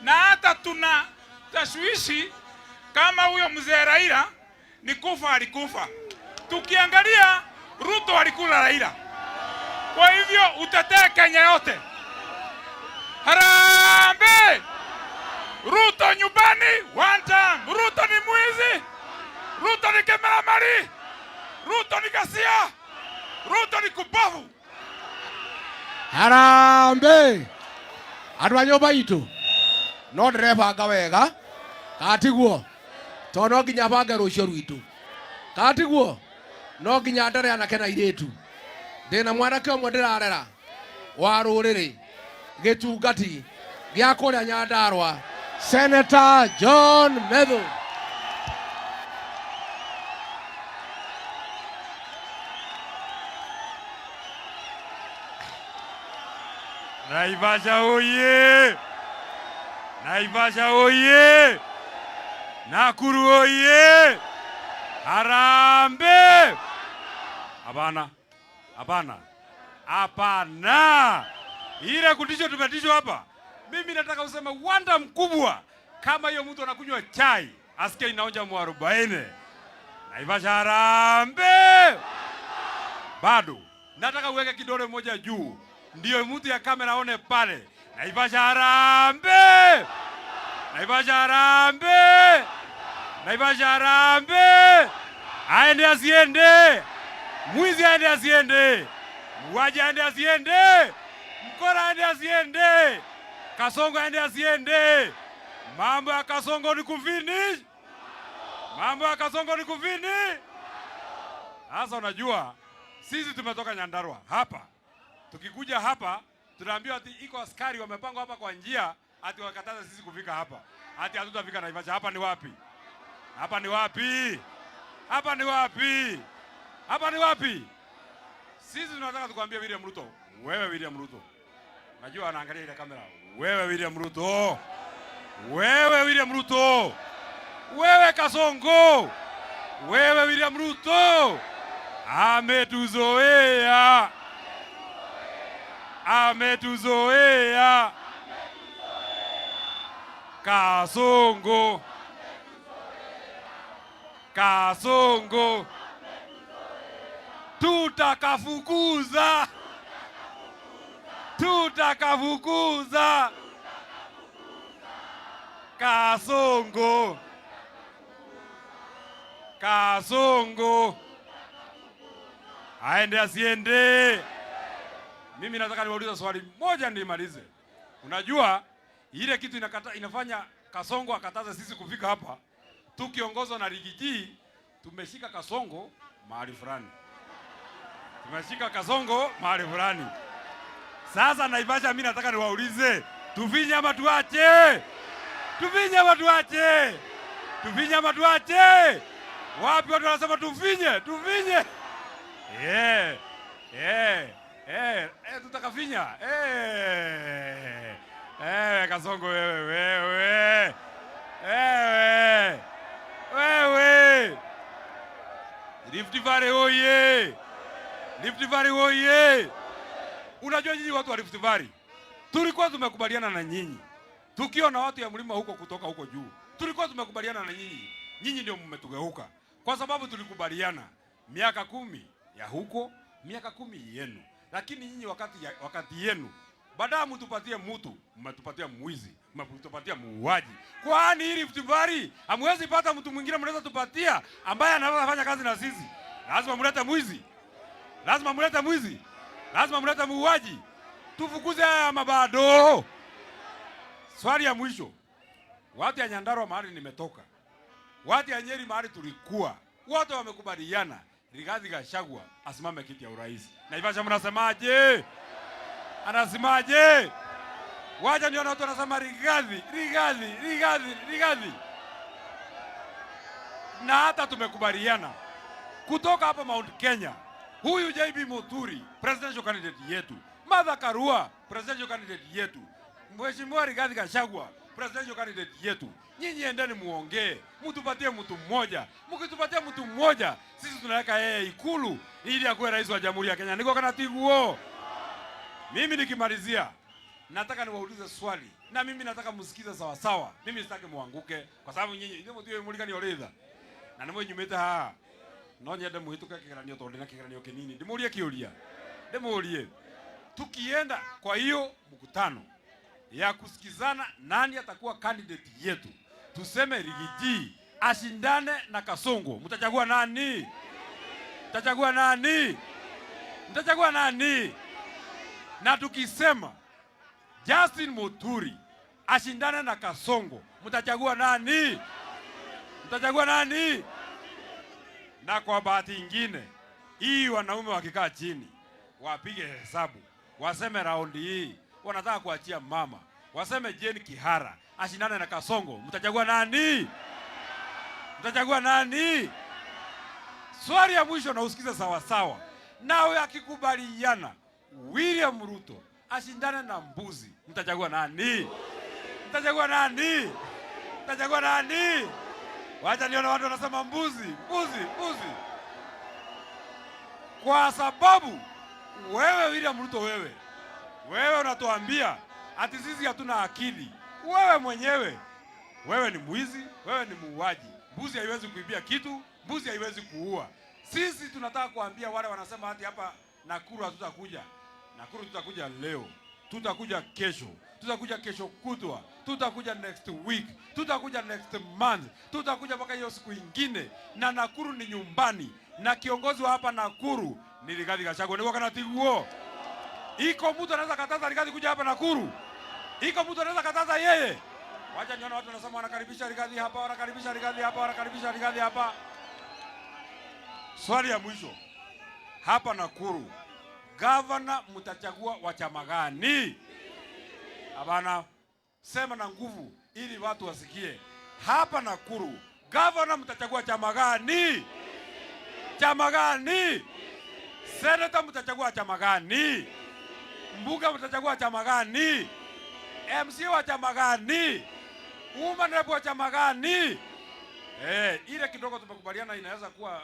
na hata tuna tashwishi kama huyo mzee Raila ni kufa alikufa. Tukiangalia Ruto alikula Raila. Kwa hivyo utetee Kenya yote. Harambee! Ruto nyumbani one time. Ruto ni mwizi. Ruto ni kemeramari. Ruto ni gasia. Ruto ni kubavu. Harambee! Andũ a nyũmba itũ no ndĩrebanga wega katiguo tondũ no nginya bange rũciũ rwitũ katiguo no nginya ndere anake na airĩtu. Ndĩna mwanake ũmwe ndĩrarera wa rũrĩrĩ gĩtungati gĩa kũrĩa Nyandarua, Senator John Methu. Naivasha oye! Naivasha oye! Nakuru oye! Harambee! Hapana, hapana, hapana! Ile kutisho tumetishwa hapa. Mimi nataka useme wanda mkubwa, kama hiyo mtu anakunywa chai asikie inaonja mwarobaini. Naivasha harambee! Bado nataka uweke kidole moja juu, ndio mtu ya kamera aone pale. Naivasha harambee! Naivasha harambee! Naivasha harambee! Aende asiende? Mwizi aende asiende? Muuaji aende asiende? Mkora aende asiende? Kasongo aende asiende? Mambo ya Kasongo ni kufinish. Mambo ya Kasongo ni kufini. Sasa unajua sisi tumetoka Nyandarua hapa. Tukikuja hapa tunaambiwa ati iko askari wamepangwa hapa kwa njia ati wakataza sisi kufika hapa. Ati hatutafika Naivasha. Hapa ni wapi? Hapa ni wapi? Hapa ni wapi? Hapa ni wapi? Sisi tunataka tukwambie William Ruto, wewe William Ruto. Najua anaangalia ile kamera. Wewe William Ruto. Wewe William Ruto. Wewe Kasongo. Wewe William Ruto. Ametuzoea. Ametuzoea. Kasongo. Kasongo. Tutakafukuza. Tutakafukuza. Kasongo. Kasongo. Aende asiende? Mimi nataka niwaulize swali moja nimalize. Unajua ile kitu inafanya Kasongo akataza sisi kufika hapa, tukiongozwa na Riggy G, tumeshika Kasongo mahali fulani. Tumeshika Kasongo mahali fulani. Sasa Naivasha, mimi nataka niwaulize, tufinye ama tuache? Tufinye ama tuache? Tufinye ama tuache? Wapi watu wanasema tufinye? Tufinye. Yeah. Yeah. Tutakafinya. Kasongo wewe, wewe. Wewe. Wewe. Rift Valley oye. Rift Valley oye. Unajua nyinyi watu wa Rift Valley, tulikuwa tumekubaliana na nyinyi. Tukiwa na watu ya mlima huko kutoka huko juu. Tulikuwa tumekubaliana na nyinyi. Nyinyi ndio mmetugeuka. Kwa sababu tulikubaliana miaka 10 ya huko, miaka 10 yenu. Lakini nyinyi wakati yenu, baada mtupatie mtu, mmetupatia mwizi, mmetupatia muuaji. Kwani hii Rift Valley hamwezi pata mtu mwingine mnaweza tupatia ambaye anaweza fanya kazi na sisi? Lazima mlete mwizi. Lazima mlete mwizi. Lazima mlete muuaji. Tufukuze haya mabado. Swali ya mwisho. Watu ya Nyandarua mahali nimetoka, watu ya Nyeri mahali tulikuwa, wote wamekubaliana Rigathi Gachagua asimame kiti ya urais. Naivasha mnasemaje? Anasemaje? Wacha nione watu wanasema Rigathi, Rigathi, Rigathi, Rigathi. Na hata tumekubaliana kutoka hapa Mount Kenya, huyu JB Muturi presidential candidate yetu, Martha Karua presidential candidate yetu, Mheshimiwa Rigathi Gachagua presidential candidate yetu. Nyinyi endeni muongee, mtupatie mtu mmoja. Mkitupatia mtu mmoja, sisi tunaweka yeye Ikulu ili akuwe rais wa Jamhuri ya Kenya. Niko kana tiguo. Mimi nikimalizia, nataka niwaulize swali na mimi nataka msikize sawa sawa. Mimi sitaki muanguke kwa sababu nyinyi ndio mtu mulika niuliza. Na nĩ mũnyumĩte haha. No nyende mũhĩtũke kĩgeranio tondũ ndĩna kĩgeranio kĩnini. Ndĩmũrie kĩũria. Ndĩmũrie. Tukienda kwa hiyo mkutano ya kusikizana nani atakuwa candidate yetu, tuseme Riggy G ashindane na Kasongo, mtachagua nani? Mtachagua nani? Mtachagua nani? Na tukisema Justin Muturi ashindane na Kasongo, mtachagua nani? Mtachagua nani? Na kwa bahati ingine, hii wanaume wakikaa chini wapige hesabu, waseme raundi hii wanataka kuachia mama, waseme Jane Kihara ashindane na Kasongo, mtachagua nani? Mtachagua nani? Swali ya mwisho na usikize sawa sawa. Nawe akikubaliana William Ruto ashindane na mbuzi, mtachagua nani? Mtachagua nani? Mtachagua nani? Wacha nione watu wanasema mbuzi, mbuzi, mbuzi. Kwa sababu wewe William Ruto, wewe unatuambia ati sisi hatuna akili. Wewe mwenyewe, wewe ni mwizi, wewe ni muuaji. Mbuzi haiwezi kuibia kitu, mbuzi haiwezi kuua. Sisi tunataka kuambia wale wanasema ati hapa Nakuru hatutakuja. Nakuru tutakuja leo, tutakuja kesho, tutakuja kesho kutwa, tutakuja next week, tutakuja next month, tutakuja mpaka hiyo siku ingine. Na Nakuru ni nyumbani, na kiongozi wa hapa Nakuru ni Rigathi Gachagua. Niko kana tiguo. Iko mtu anaweza kataza Rigathi kuja hapa Nakuru? Iko mtu anaweza kataza yeye? Wacha nione watu wanasema wanakaribisha Rigathi hapa, wanakaribisha Rigathi hapa, wanakaribisha Rigathi hapa. Swali ya mwisho hapa Nakuru, gavana mtachagua wa chama gani? Hapana, sema na nguvu ili watu wasikie. Hapa Nakuru, gavana mtachagua chama gani? Chama gani? Senator mtachagua chama gani? Mbunge mtachagua chama gani? MC wa chama gani? Woman rep wa chama gani? Ile kidogo tumekubaliana inaweza kuwa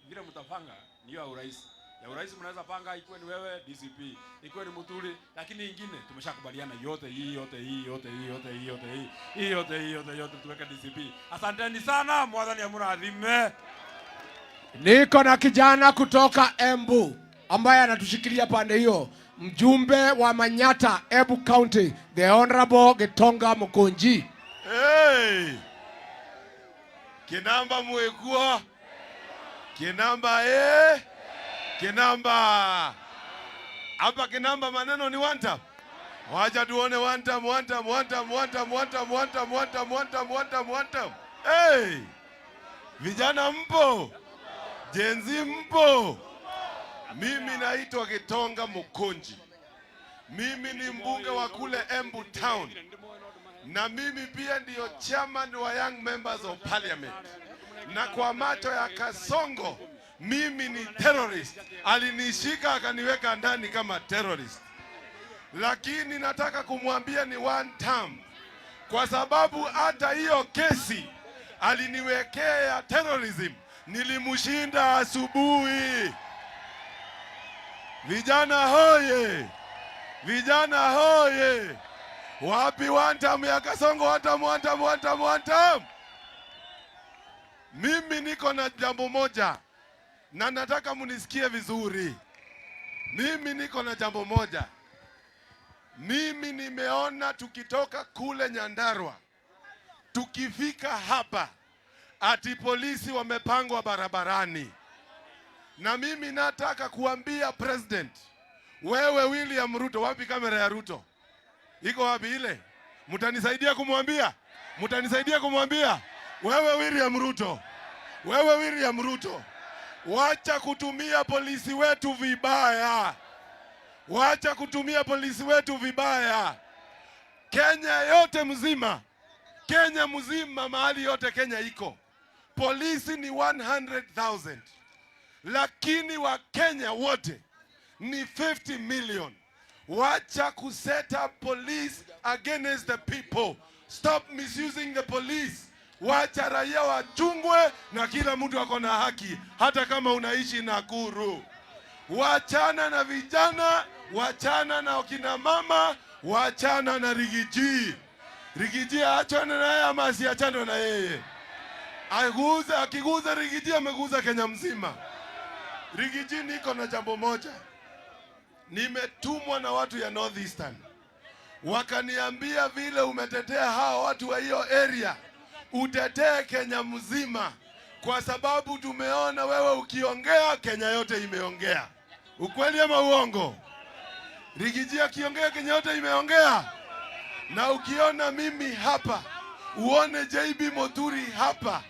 vile mtapanga ni ya urais. Ya urais mnaweza panga ikuwe ni wewe DCP, ikuwe ni Muturi, lakini ingine tumeshakubaliana yote hii yote hii yote hii yote hii yote hii hii yote hii yote yote tuweke DCP. Asanteni sana, Mwathani amurathime. Niko na kijana kutoka Embu ambaye anatushikilia pande hiyo, mjumbe wa Manyata, Embu County, the Honorable Gitonga Mukunji. Hey! Kinamba mwekua Kinamba eh! Kinamba hapa Kinamba maneno ni one time. Wacha tuone one time, one time, one time, one time, one time, one time, one time, one time, one time, one time. Hey! Vijana mpo? Gen Z mpo? Mimi naitwa Gitonga Mukunji. Mimi ni mbunge wa kule Embu Town, na mimi pia ndiyo chairman wa Young Members of Parliament. Na kwa macho ya Kasongo, mimi ni terrorist. Alinishika akaniweka ndani kama terrorist, lakini nataka kumwambia ni one term, kwa sababu hata hiyo kesi aliniwekea ya terrorism nilimshinda asubuhi. Vijana hoye! Vijana hoye! Wapi one term ya Kasongo? One term, one term, one term, one term. Mimi niko na jambo moja na nataka munisikie vizuri. Mimi niko na jambo moja. Mimi nimeona tukitoka kule Nyandarua tukifika hapa ati polisi wamepangwa barabarani, na mimi nataka kuambia president, wewe William Ruto, wapi kamera ya Ruto? Iko wapi ile? Mtanisaidia kumwambia? Mtanisaidia kumwambia? Wewe William Ruto, wewe William Ruto, wacha kutumia polisi wetu vibaya, wacha kutumia polisi wetu vibaya. Kenya yote mzima, Kenya mzima, mahali yote Kenya iko polisi ni 100,000 lakini Wakenya wote ni 50 million. Wacha kuset up police against the people. Stop misusing the police. Wacha raia wachungwe na kila mtu ako na haki, hata kama unaishi Nakuru. Wachana na vijana, wachana na wakina mama, wachana na Riggy G. Riggy G aachane naye ama asiachane na yeye? Aguza, akiguza Riggy G ameguza Kenya mzima. Riggy G, niko na jambo moja. Nimetumwa na watu ya North Eastern, wakaniambia vile umetetea hawa watu wa hiyo area, utetee Kenya mzima, kwa sababu tumeona wewe ukiongea, Kenya yote imeongea. Ukweli ama uongo? Riggy G akiongea, Kenya yote imeongea. Na ukiona mimi hapa, uone JB Muturi hapa,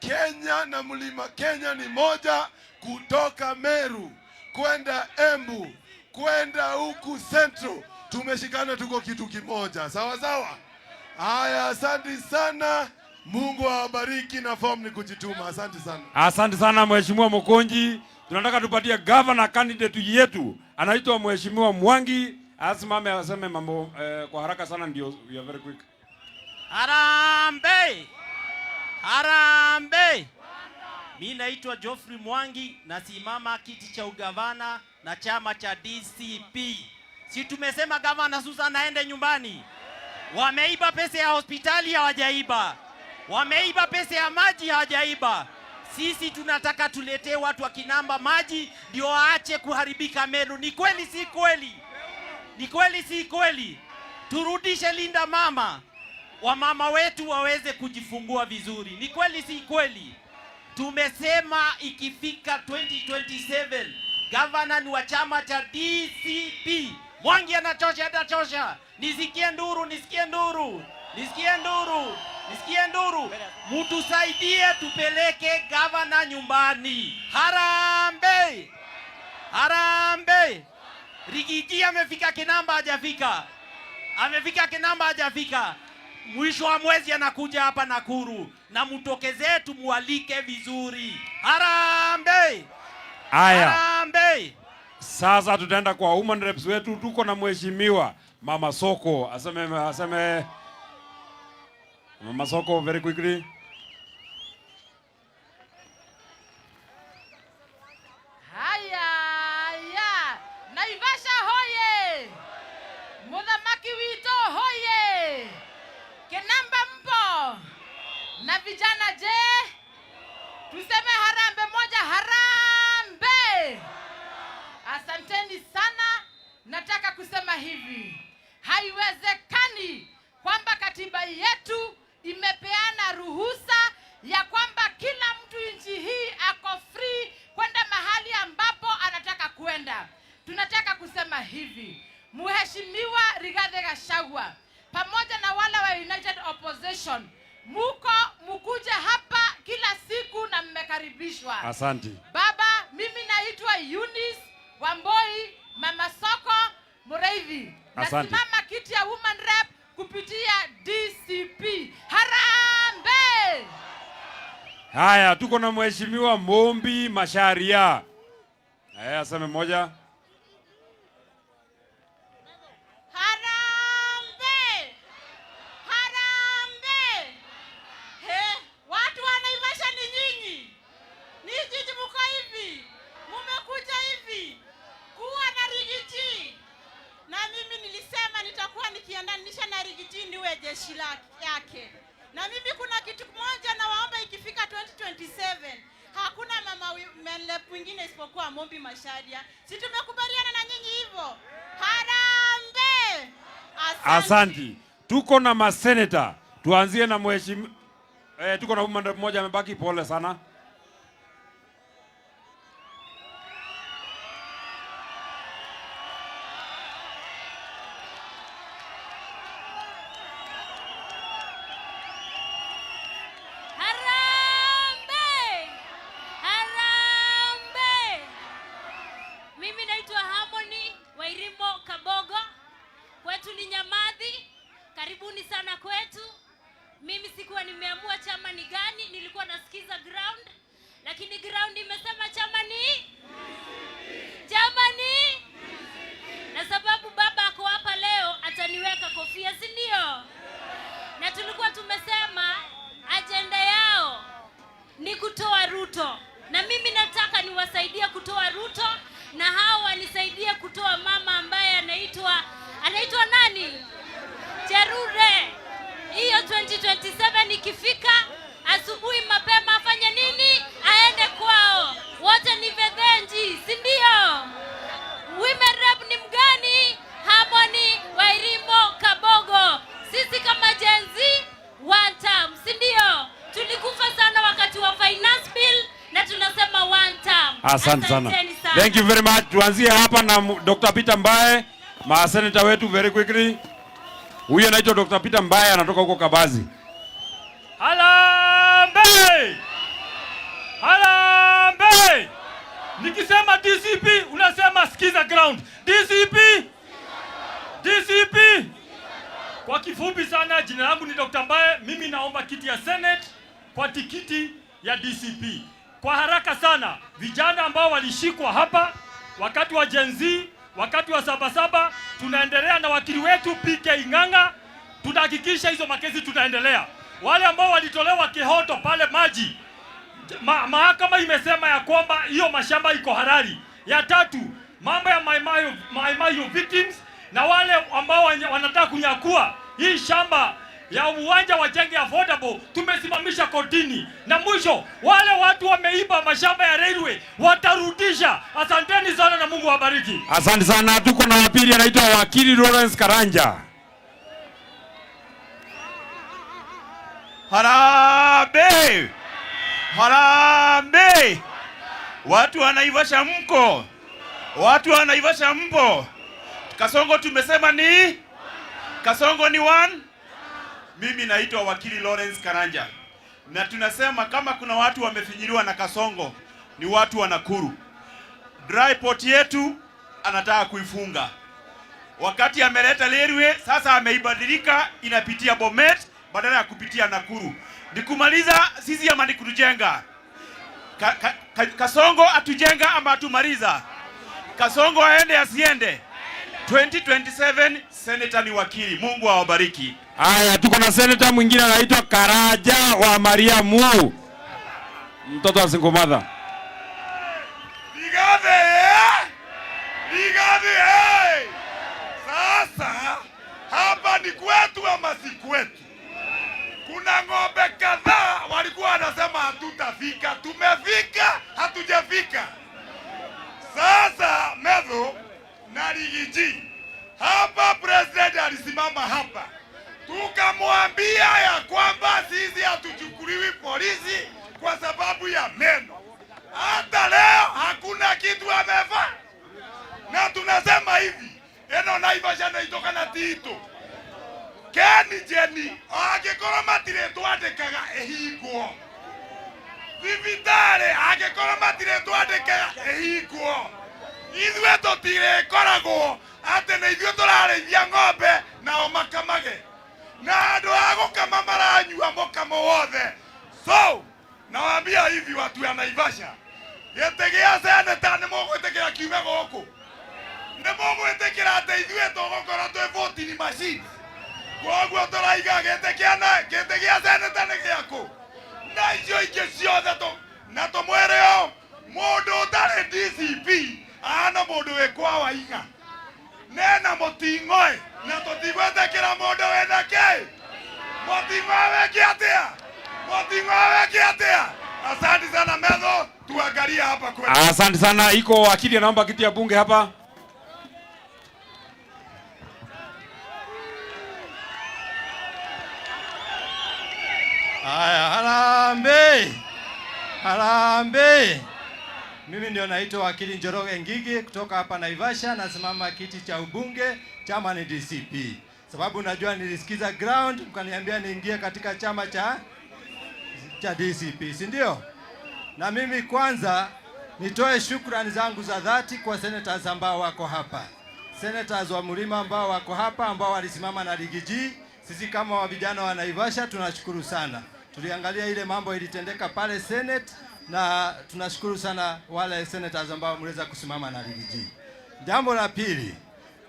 Kenya na mlima Kenya ni moja, kutoka Meru kwenda Embu kwenda huku Central, tumeshikana, tuko kitu kimoja, sawa sawa. Haya, asante sana, Mungu awabariki na form ni kujituma. Asante sana. Asante sana, Mheshimiwa Mukunji. Tunataka tupatie governor candidate yetu, anaitwa Mheshimiwa Mwangi, asimame aseme mambo kwa haraka sana, ndio we are very quick. Harambee! Harambee! Mi naitwa Geoffrey Mwangi, nasimama kiti cha ugavana na chama cha DCP. Si tumesema gavana Susan aende nyumbani? Wameiba pesa ya hospitali, hawajaiba. Wameiba pesa ya maji, hawajaiba. Sisi tunataka tuletee watu wa Kinamba maji ndio waache kuharibika Meru. Ni kweli si kweli? Ni kweli si kweli? Turudishe Linda Mama, wamama wetu waweze kujifungua vizuri. Ni kweli si kweli? Tumesema ikifika 2027 gavana ni wa chama cha DCP. Mwangi anachosha, anachosha. Nisikie nduru, nisikie nduru, nisikie nduru, nisikie nduru. Mutusaidie tupeleke gavana nyumbani. Harambee! Harambee! Riggy G amefika Kinamba, hajafika? Amefika Kinamba, hajafika? Mwisho wa mwezi anakuja hapa Nakuru, na mtokezee tumualike vizuri. Harambee! Haya. Harambee! Sasa tutaenda kwa woman reps wetu, tuko na Mheshimiwa Mama Soko. Aseme Mama Soko very quickly. Haya, ya. Naivasha hoye! Muthamaki wito hoye! Kinamba mpo? Na vijana je? Tuseme harambee moja, harambee! Asanteni sana. Nataka kusema hivi, haiwezekani kwamba katiba yetu imepeana ruhusa ya kwamba kila mtu nchi hii ako free kwenda mahali ambapo anataka kwenda. Tunataka kusema hivi, Mheshimiwa Rigathi Gachagua pamoja na wale wa United Opposition, muko mukuje hapa kila siku na mmekaribishwa. Asante. Baba, mimi naitwa Eunice Wamboi Mama Soko Mureithi. Asante. Nasimama kiti ya Woman Rep kupitia DCP. Harambee! Haya, tuko na Mheshimiwa Mumbi Macharia. Haya, aseme moja. Harambee! Harambee! He, watu wa Naivasha ni nyinyi. Ni nyinyi mko hivi. Mumekuja hivi. Kuwa na Riggy G. Na mimi nilisema nitakuwa nikiendanisha na Riggy G niwe jeshi yake. Na mimi kuna kitu kimoja nawaomba, ikifika 2027 hakuna mama women mwingine isipokuwa Mumbi Macharia. Si tumekubaliana na nyinyi hivyo? Harambee! Asante. Asante. Tuko na maseneta. Tuanzie na mheshimiwa, tuko na woman rep mmoja amebaki, pole sana. Harambee! Harambee! Mimi naitwa Harmony Wairimo Kabogo. Kwetu ni Nyamadhi. Karibuni sana kwetu. Mimi sikuwa nimeamua chama ni gani, nilikuwa nasikiza ground, lakini ground imesema chama ni, na sababu baba ako hapa leo ataniweka kofia, si ndio? Na tulikuwa tumesema ajenda yao ni kutoa Ruto, na mimi nataka niwasaidie kutoa Ruto, na hao wanisaidie kutoa mama ambaye anaitwa nani? Cherure. Hiyo 2027 ikifika, asubuhi mapema. Asante sana. Asanteni sana. Thank you very much. Tuanzie hapa na Dr. Peter Mbae, maseneta wetu very quickly. Huyu anaitwa Dr. Peter Mbae, anatoka huko Kabazi. Harambee! Harambee! Nikisema DCP unasema sikiza ground. DCP! DCP! Kwa kifupi sana, jina langu ni Dr. Mbae. Mimi naomba kiti ya Senate kwa tikiti ya DCP. Kwa haraka sana, vijana ambao walishikwa hapa wakati wa Gen Z, wakati wa Sabasaba, tunaendelea na wakili wetu PK Ng'ang'a, tunahakikisha hizo makesi tunaendelea. Wale ambao walitolewa Kihoto pale maji, mahakama imesema ya kwamba hiyo mashamba iko halali. Ya tatu, mambo ya Mai Mahiu victims na wale ambao wanataka kunyakua hii shamba ya uwanja wa jenge affordable tumesimamisha kotini. Na mwisho, wale watu wameiba mashamba ya railway watarudisha. Asanteni sana na Mungu awabariki. Asante sana. Tuko na wa pili anaitwa Wakili Lawrence Karanja. Harambee! Harambee! Watu wa Naivasha mko? Watu wa Naivasha mpo? Kasongo tumesema ni? Kasongo ni one? Mimi naitwa Wakili Lawrence Karanja. Na tunasema kama kuna watu wamefinyiliwa na Kasongo ni watu wa Nakuru. Dry port yetu anataka kuifunga. Wakati ameleta railway, sasa ameibadilika, inapitia Bomet badala ya kupitia Nakuru. Ni kumaliza sisi ama ni kutujenga? Kasongo atujenga ama atumaliza? Kasongo aende asiende? 2027 senator ni wakili. Mungu awabariki. Haya, tuko na senator mwingine anaitwa Karaja wa Mariamu, mtoto wa single mother. Rigathi, eh? Rigathi, eh? Sasa hapa ni kwetu ama si kwetu? Kuna ng'ombe kadhaa walikuwa wanasema hatutafika, tumefika, hatujafika. Sasa Methu na Rigiji hapa, president alisimama hapa, tukamwambia ya kwamba sisi hatuchukuliwi polisi kwa sababu ya meno. Hata leo hakuna kitu amefanya, na tunasema hivi eno Naivasha naitoka na Tito Keni Jeni angikorwo matiretwandĩkaga ĩhingwo, thibitarĩ angĩkorwo matiretwandĩkaga ĩhingwo, ithuĩ tũtirĩkoragwo atĩ nĩ ithuĩ tũrarĩithia ng'ombe nao makamage, na andũ a gũkama maranyua mũkamo wothe. So nawaambia hivi watu ya Naivasha, gĩtĩ gĩa seneta nĩ mũgwĩtĩkĩra kiume gũkũ? Nĩ mũgwĩtĩkĩra atĩ ithuĩ tũgũkorwo twĩ voting machines? Koguo tũraiga gĩtĩ gĩa seneta nĩ gĩakũ, na icio ingĩ ciothe na tũmwĩre ũũ, mũndũ ũtarĩ DCP ahana mũndũ wĩ kwa Waiga nena mũting'oe, na tũtigwĩtĩkĩra mũndũ wĩna kĩ mũting'oe wĩke atĩa, mũting'oe wĩke atĩa. Asante sana Methu, tuangalie hapa kwetu. Asante sana. Iko wakili anaomba kiti ya bunge hapa. Haya, harambee! Harambee! Mimi ndio naitwa Wakili Njoroge Ngigi kutoka hapa Naivasha, nasimama kiti cha ubunge, chama ni DCP. Sababu najua nilisikiza ground, mkaniambia niingie katika chama cha DCP, si ndio? Na mimi kwanza nitoe shukrani zangu za dhati kwa senators ambao wako hapa. Senators wa Mlima ambao wako hapa, ambao walisimama na Rigiji. Sisi kama wa vijana wa Naivasha tunashukuru sana. Tuliangalia ile mambo ilitendeka pale Senate na tunashukuru sana wale senators ambao mliweza kusimama na Rigiji. Jambo la pili,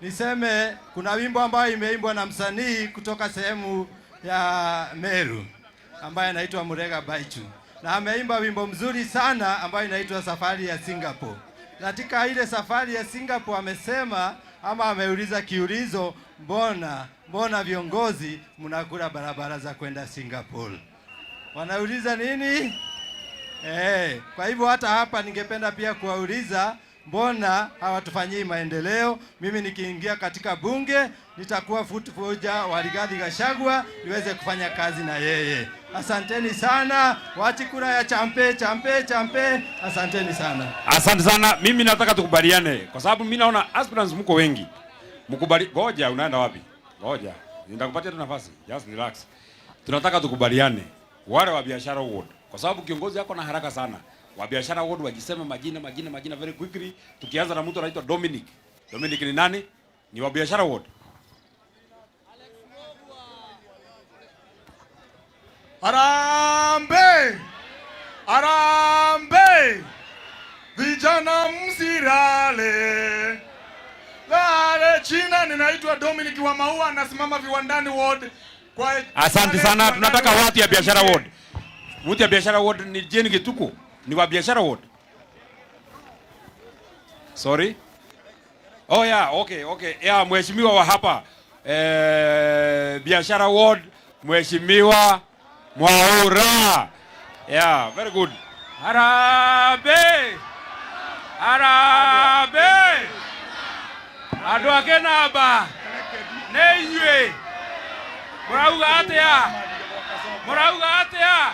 niseme kuna wimbo ambao imeimbwa na msanii kutoka sehemu ya Meru ambaye anaitwa Murega Baichu. Na ameimba wimbo mzuri sana ambayo inaitwa Safari ya Singapore. Katika ile safari ya Singapore amesema ama ameuliza kiulizo, mbona viongozi mnakula barabara za kwenda Singapore? Wanauliza nini? Kwa hivyo hata hapa ningependa pia kuwauliza, mbona hawatufanyii maendeleo? Mimi nikiingia katika bunge nitakuwa foot soldier wa Rigathi Gachagua niweze kufanya kazi na yeye. Asanteni sana, wachi kura ya champe champe champe. Asanteni sana. Asante sana. Mimi nataka tukubaliane kwa sababu mimi naona aspirants mko wengi. Mkubali, ngoja, unaenda wapi? Ngoja. Nitakupatia tu nafasi. Just relax. Tunataka tukubaliane wale wa biashara ward, kwa sababu kiongozi yako na haraka sana. Wa biashara ward wajiseme majina, majina, majina very quickly. Tukianza na mtu anaitwa Dominic. Dominic ni nani? Ni wa biashara ward. Harambee! Harambee! Vijana msilale. Lale china. Ninaitwa Dominic wa Maua, nasimama Viwandani ward kwa. Asante sana. Tunataka watu ya biashara ward. Mtu ya biashara ward ni Jane Gituku. Ni wa biashara ward. Sorry? Oh yeah, okay. Yeah, mheshimiwa wa hapa biashara ward, Mheshimiwa Mwaura. Yeah, very good. Harambee! Harambee! Andũ a Kĩnamba nĩ inyuĩ mũrauga atĩa? Mũrauga atĩa?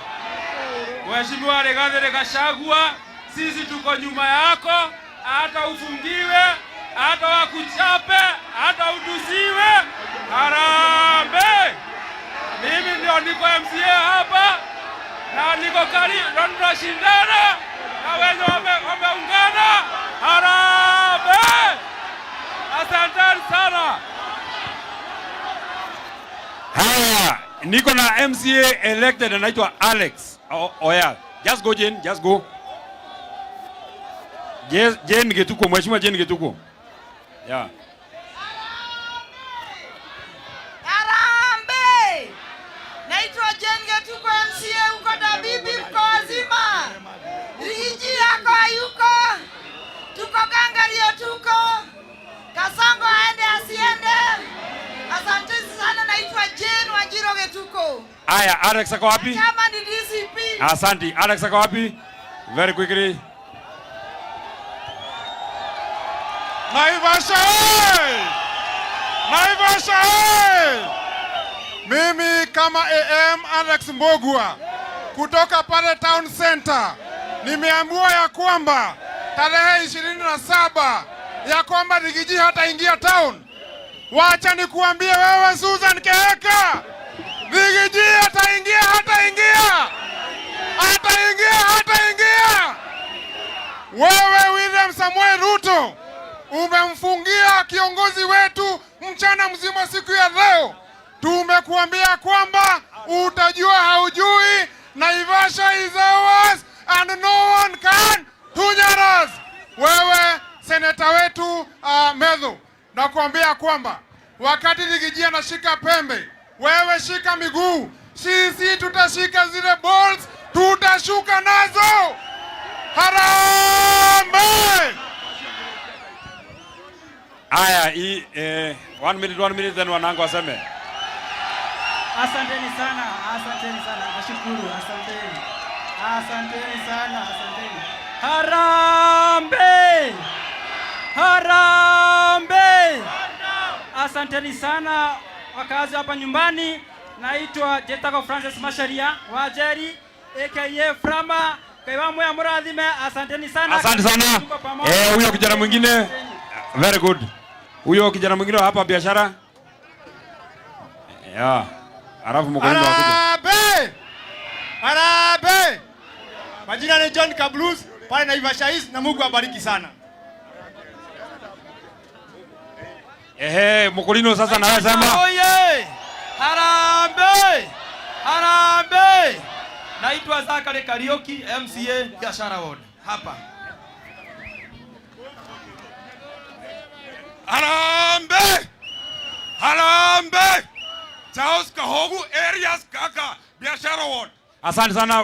Mheshimiwa Rigathi Gachagua, sisi tuko nyuma yako, hata ufungiwe, hata wakuchape, hata utusiwe. Harambee! Mimi ndio niko MCA hapa na niko karibu na tunashindana na wenye wameungana. Harambee! Asanteni sana. Haya, niko na MCA elected anaitwa Alex. Oh yeah. Just go, Jane, just go. Yes, Jane Gituku, Mheshimiwa Jane Gituku. Yeah. Harambee! Naitwa Jane Gituku, MCA huko Dabibi, mko wazima? Riggy G yako hayuko? Tuko gangario tuko. Kasongo aende asiende? Asante sana, naitwa Jane Wanjiru Gituku. Aya, Alex ako wapi? Chama ni DCP. Asante. Alex ako wapi? Very quickly. Naivasha hey! Naivasha hey! Mimi kama AM Alex Mbogwa kutoka pale Town Center nimeambiwa ya kwamba tarehe 27 ya kwamba Riggy G hataingia town. Wacha nikuambie wewe Susan Kihika, Riggy G ataingia, hataingia, ataingia, hataingia. Wewe William Samuel Ruto umemfungia kiongozi wetu mchana mzima siku ya leo. Tumekuambia kwamba utajua haujui, Naivasha is ours and no one can tunyar us. Wewe seneta wetu Methu, nakuambia kwamba wakati Riggy G anashika pembe, wewe shika miguu. Sisi tutashika zile balls, tutashuka nazo. Harambee! Aya, hii 1 minute, 1 minute, then wanangu waseme. Asanteni sana, asanteni sana, nashukuru, asanteni, asanteni sana, asanteni. Harambee! Harambee! Asanteni sana wakazi hapa nyumbani. Naitwa Jetako Francis Masharia Wajeri aka Frama. Kaiwa ya murathime, asanteni sana. Asante sana. Tuko pamoja. Huyo kijana mwingine, very good. Huyo kijana mwingine wa hapa biashara. Yeah. Alafu mkulima wakuja. Harambee! Harambee! Majina ni John Kablus pale Naivasha East na Mungu abariki sana. Ehe, Mkulino sasa na wewe sema. Oye! Harambee! Harambee! Naitwa Zakari Kariuki, MCA Biashara Ward hapa. Harambee! Harambee! Charles Kahogu, Arias Kaka, Biashara Ward. Asante sana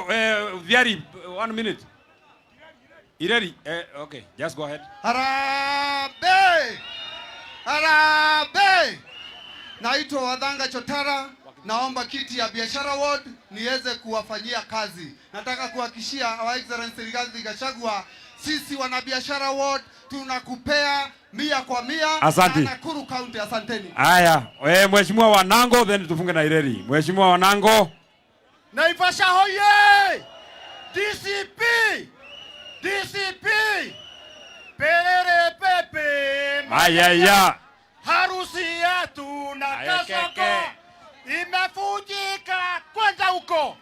Viari, 1 minute. Ireri, okay, just go ahead. Harambee! Harambee! Naitwa Wadhanga Chotara, naomba kiti ya Biashara Ward niweze kuwafanyia kazi. Nataka kuhakikishia Our Excellency Rigathi Gachagua, sisi wanabiashara ward tunakupea 100%. Asante. Na Nakuru County, asanteni. Haya, Mheshimiwa Wanango, then tufunge na Ireri. Mheshimiwa Wanango. Naivasha hoye! DCP! DCP! Perere pepe! Mayaya. Harusi yetu na Kasongo imevunjika, kwenda huko.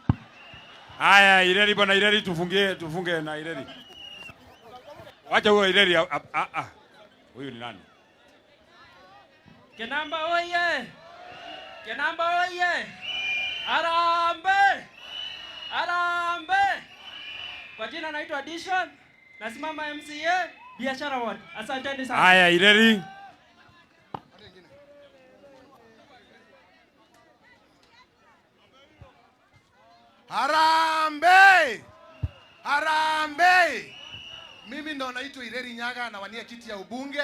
Haya, Ireri bwana Ireri, tufungie, tufunge na Ireri. Wacha huyo Ireri. Huyu ni nani? Kinamba oye! Kinamba oye! Harambee! Harambee! Kwa jina naitwa Dishon, nasimama MCA Biashara Ward. Asanteni sana. Haya, Ireri. Harambee! Harambee! Mimi ndo naitwa Ireri Nyaga, nawania kiti ya ubunge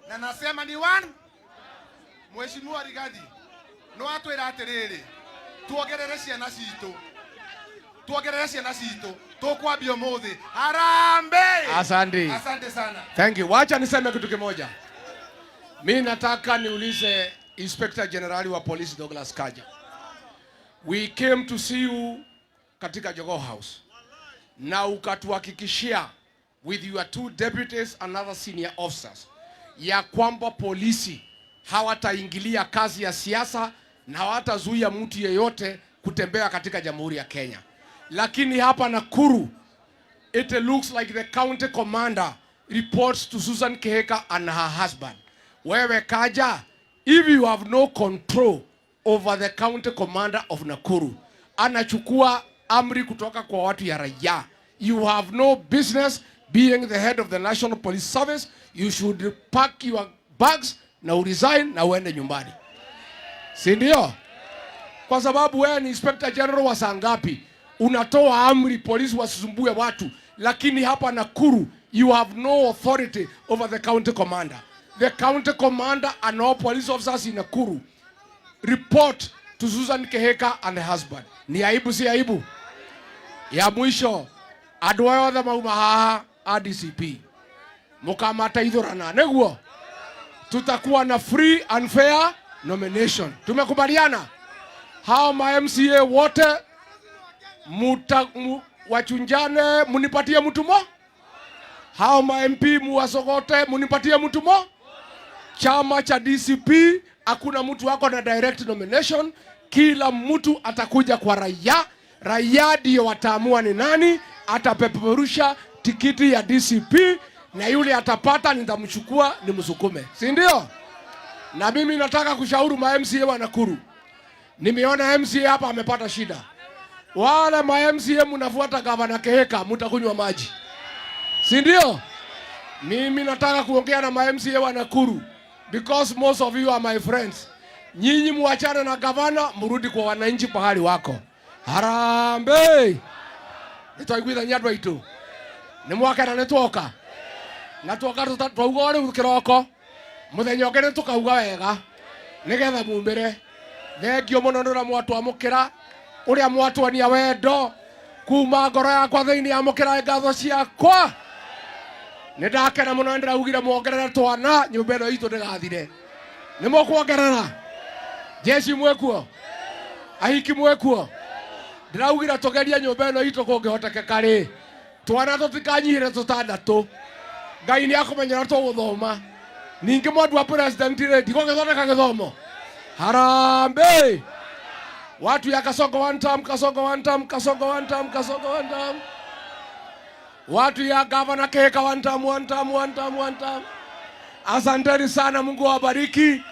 na nasema ni one. Mheshimiwa Rigathi, no atwira atiriri, tuongerere ciana citu, tuongerere ciana citu, tukwambia umuthi. Harambee! Asante. Asante sana. Thank you. Wacha niseme kitu kimoja. Mimi nataka niulize Inspector General wa Polisi Douglas Kanja. We came to see you katika Jogoo House. Na ukatuhakikishia with your 2 deputies and other senior officers ya kwamba polisi hawataingilia kazi ya siasa na hawatazuia mtu yeyote kutembea katika Jamhuri ya Kenya. Lakini hapa Nakuru, it looks like the county commander reports to Susan Kihika and her husband. Wewe Kanja, if you have no control over the county commander of Nakuru, anachukua amri kutoka kwa watu ya raia. You have no business being the head of the National Police Service. You should pack your bags na uresign na uende nyumbani. Si ndio? Kwa sababu wewe ni Inspector General wa saa ngapi? Unatoa amri polisi wasisumbue watu, lakini hapa Nakuru you have no authority over the county commander. The county commander and all police officers in Nakuru report to Susan Kihika and her husband. Ni aibu, si aibu? Ya mwisho, andũ aya othe mauma haha a DCP mukamateithũrana nĩguo tutakuwa na free and fair nomination. Tumekubaliana? Hao ma MCA wote wachunjane, munipatie mtu mo. Hao ma MP muwasogote, munipatie mtu mo. Chama cha DCP hakuna mtu wako na direct nomination. Kila mtu atakuja kwa raia. Raia ndio wataamua ni nani atapeperusha tikiti ya DCP, na yule atapata nitamchukua nimsukume, si ndio? Na mimi nataka kushauri ma MCA wa Nakuru. Nimeona MCA hapa amepata shida. Wale ma MCA mnafuata gavana Kihika, mtakunywa maji, si ndio? Mimi nataka kuongea na ma MCA wa Nakuru because most of you are my friends. Nyinyi muachane na gavana, mrudi kwa wananchi pahali wako. Harambee! Nitwaiguithania andũ aitũ. Nĩ mwakena nĩ twoka. Na twoka twauga o rĩu kĩroko. Mũthenya ũngĩ nĩ tũkauga wega nĩgetha mumĩre. Thengio mũno nĩ ũrĩa mwatwamũkĩra, ũrĩa mwatuonia wendo kuma ngoro yakwa thĩinĩ. Amũkĩra ngatho ciakwa. Nĩ ndakena mũno, nĩ ndĩraugire muongerere twana, nyũmba ĩno itũ ndĩgathire. Nĩ mũkuongerera? Jeshi mwĩkuo? Ahiki mwĩkuo? Ndĩraugire tũgerie nyũmba ĩno itũ kũngĩhotekeka rĩ, twana tũtikanyihĩre tũtandatũ. Ngai nĩ akũmenya ũrĩa tũgũthoma. Ningĩ mwandu wa president rĩ, ndigũgĩthondeka gĩthomo. Harambee! Watu ya Kasongo one time, Kasongo one time, Kasongo one time, Kasongo one time. Watu ya Governor Kihika one time, one time, one time, one time. Asanteni sana, Mungu awabariki.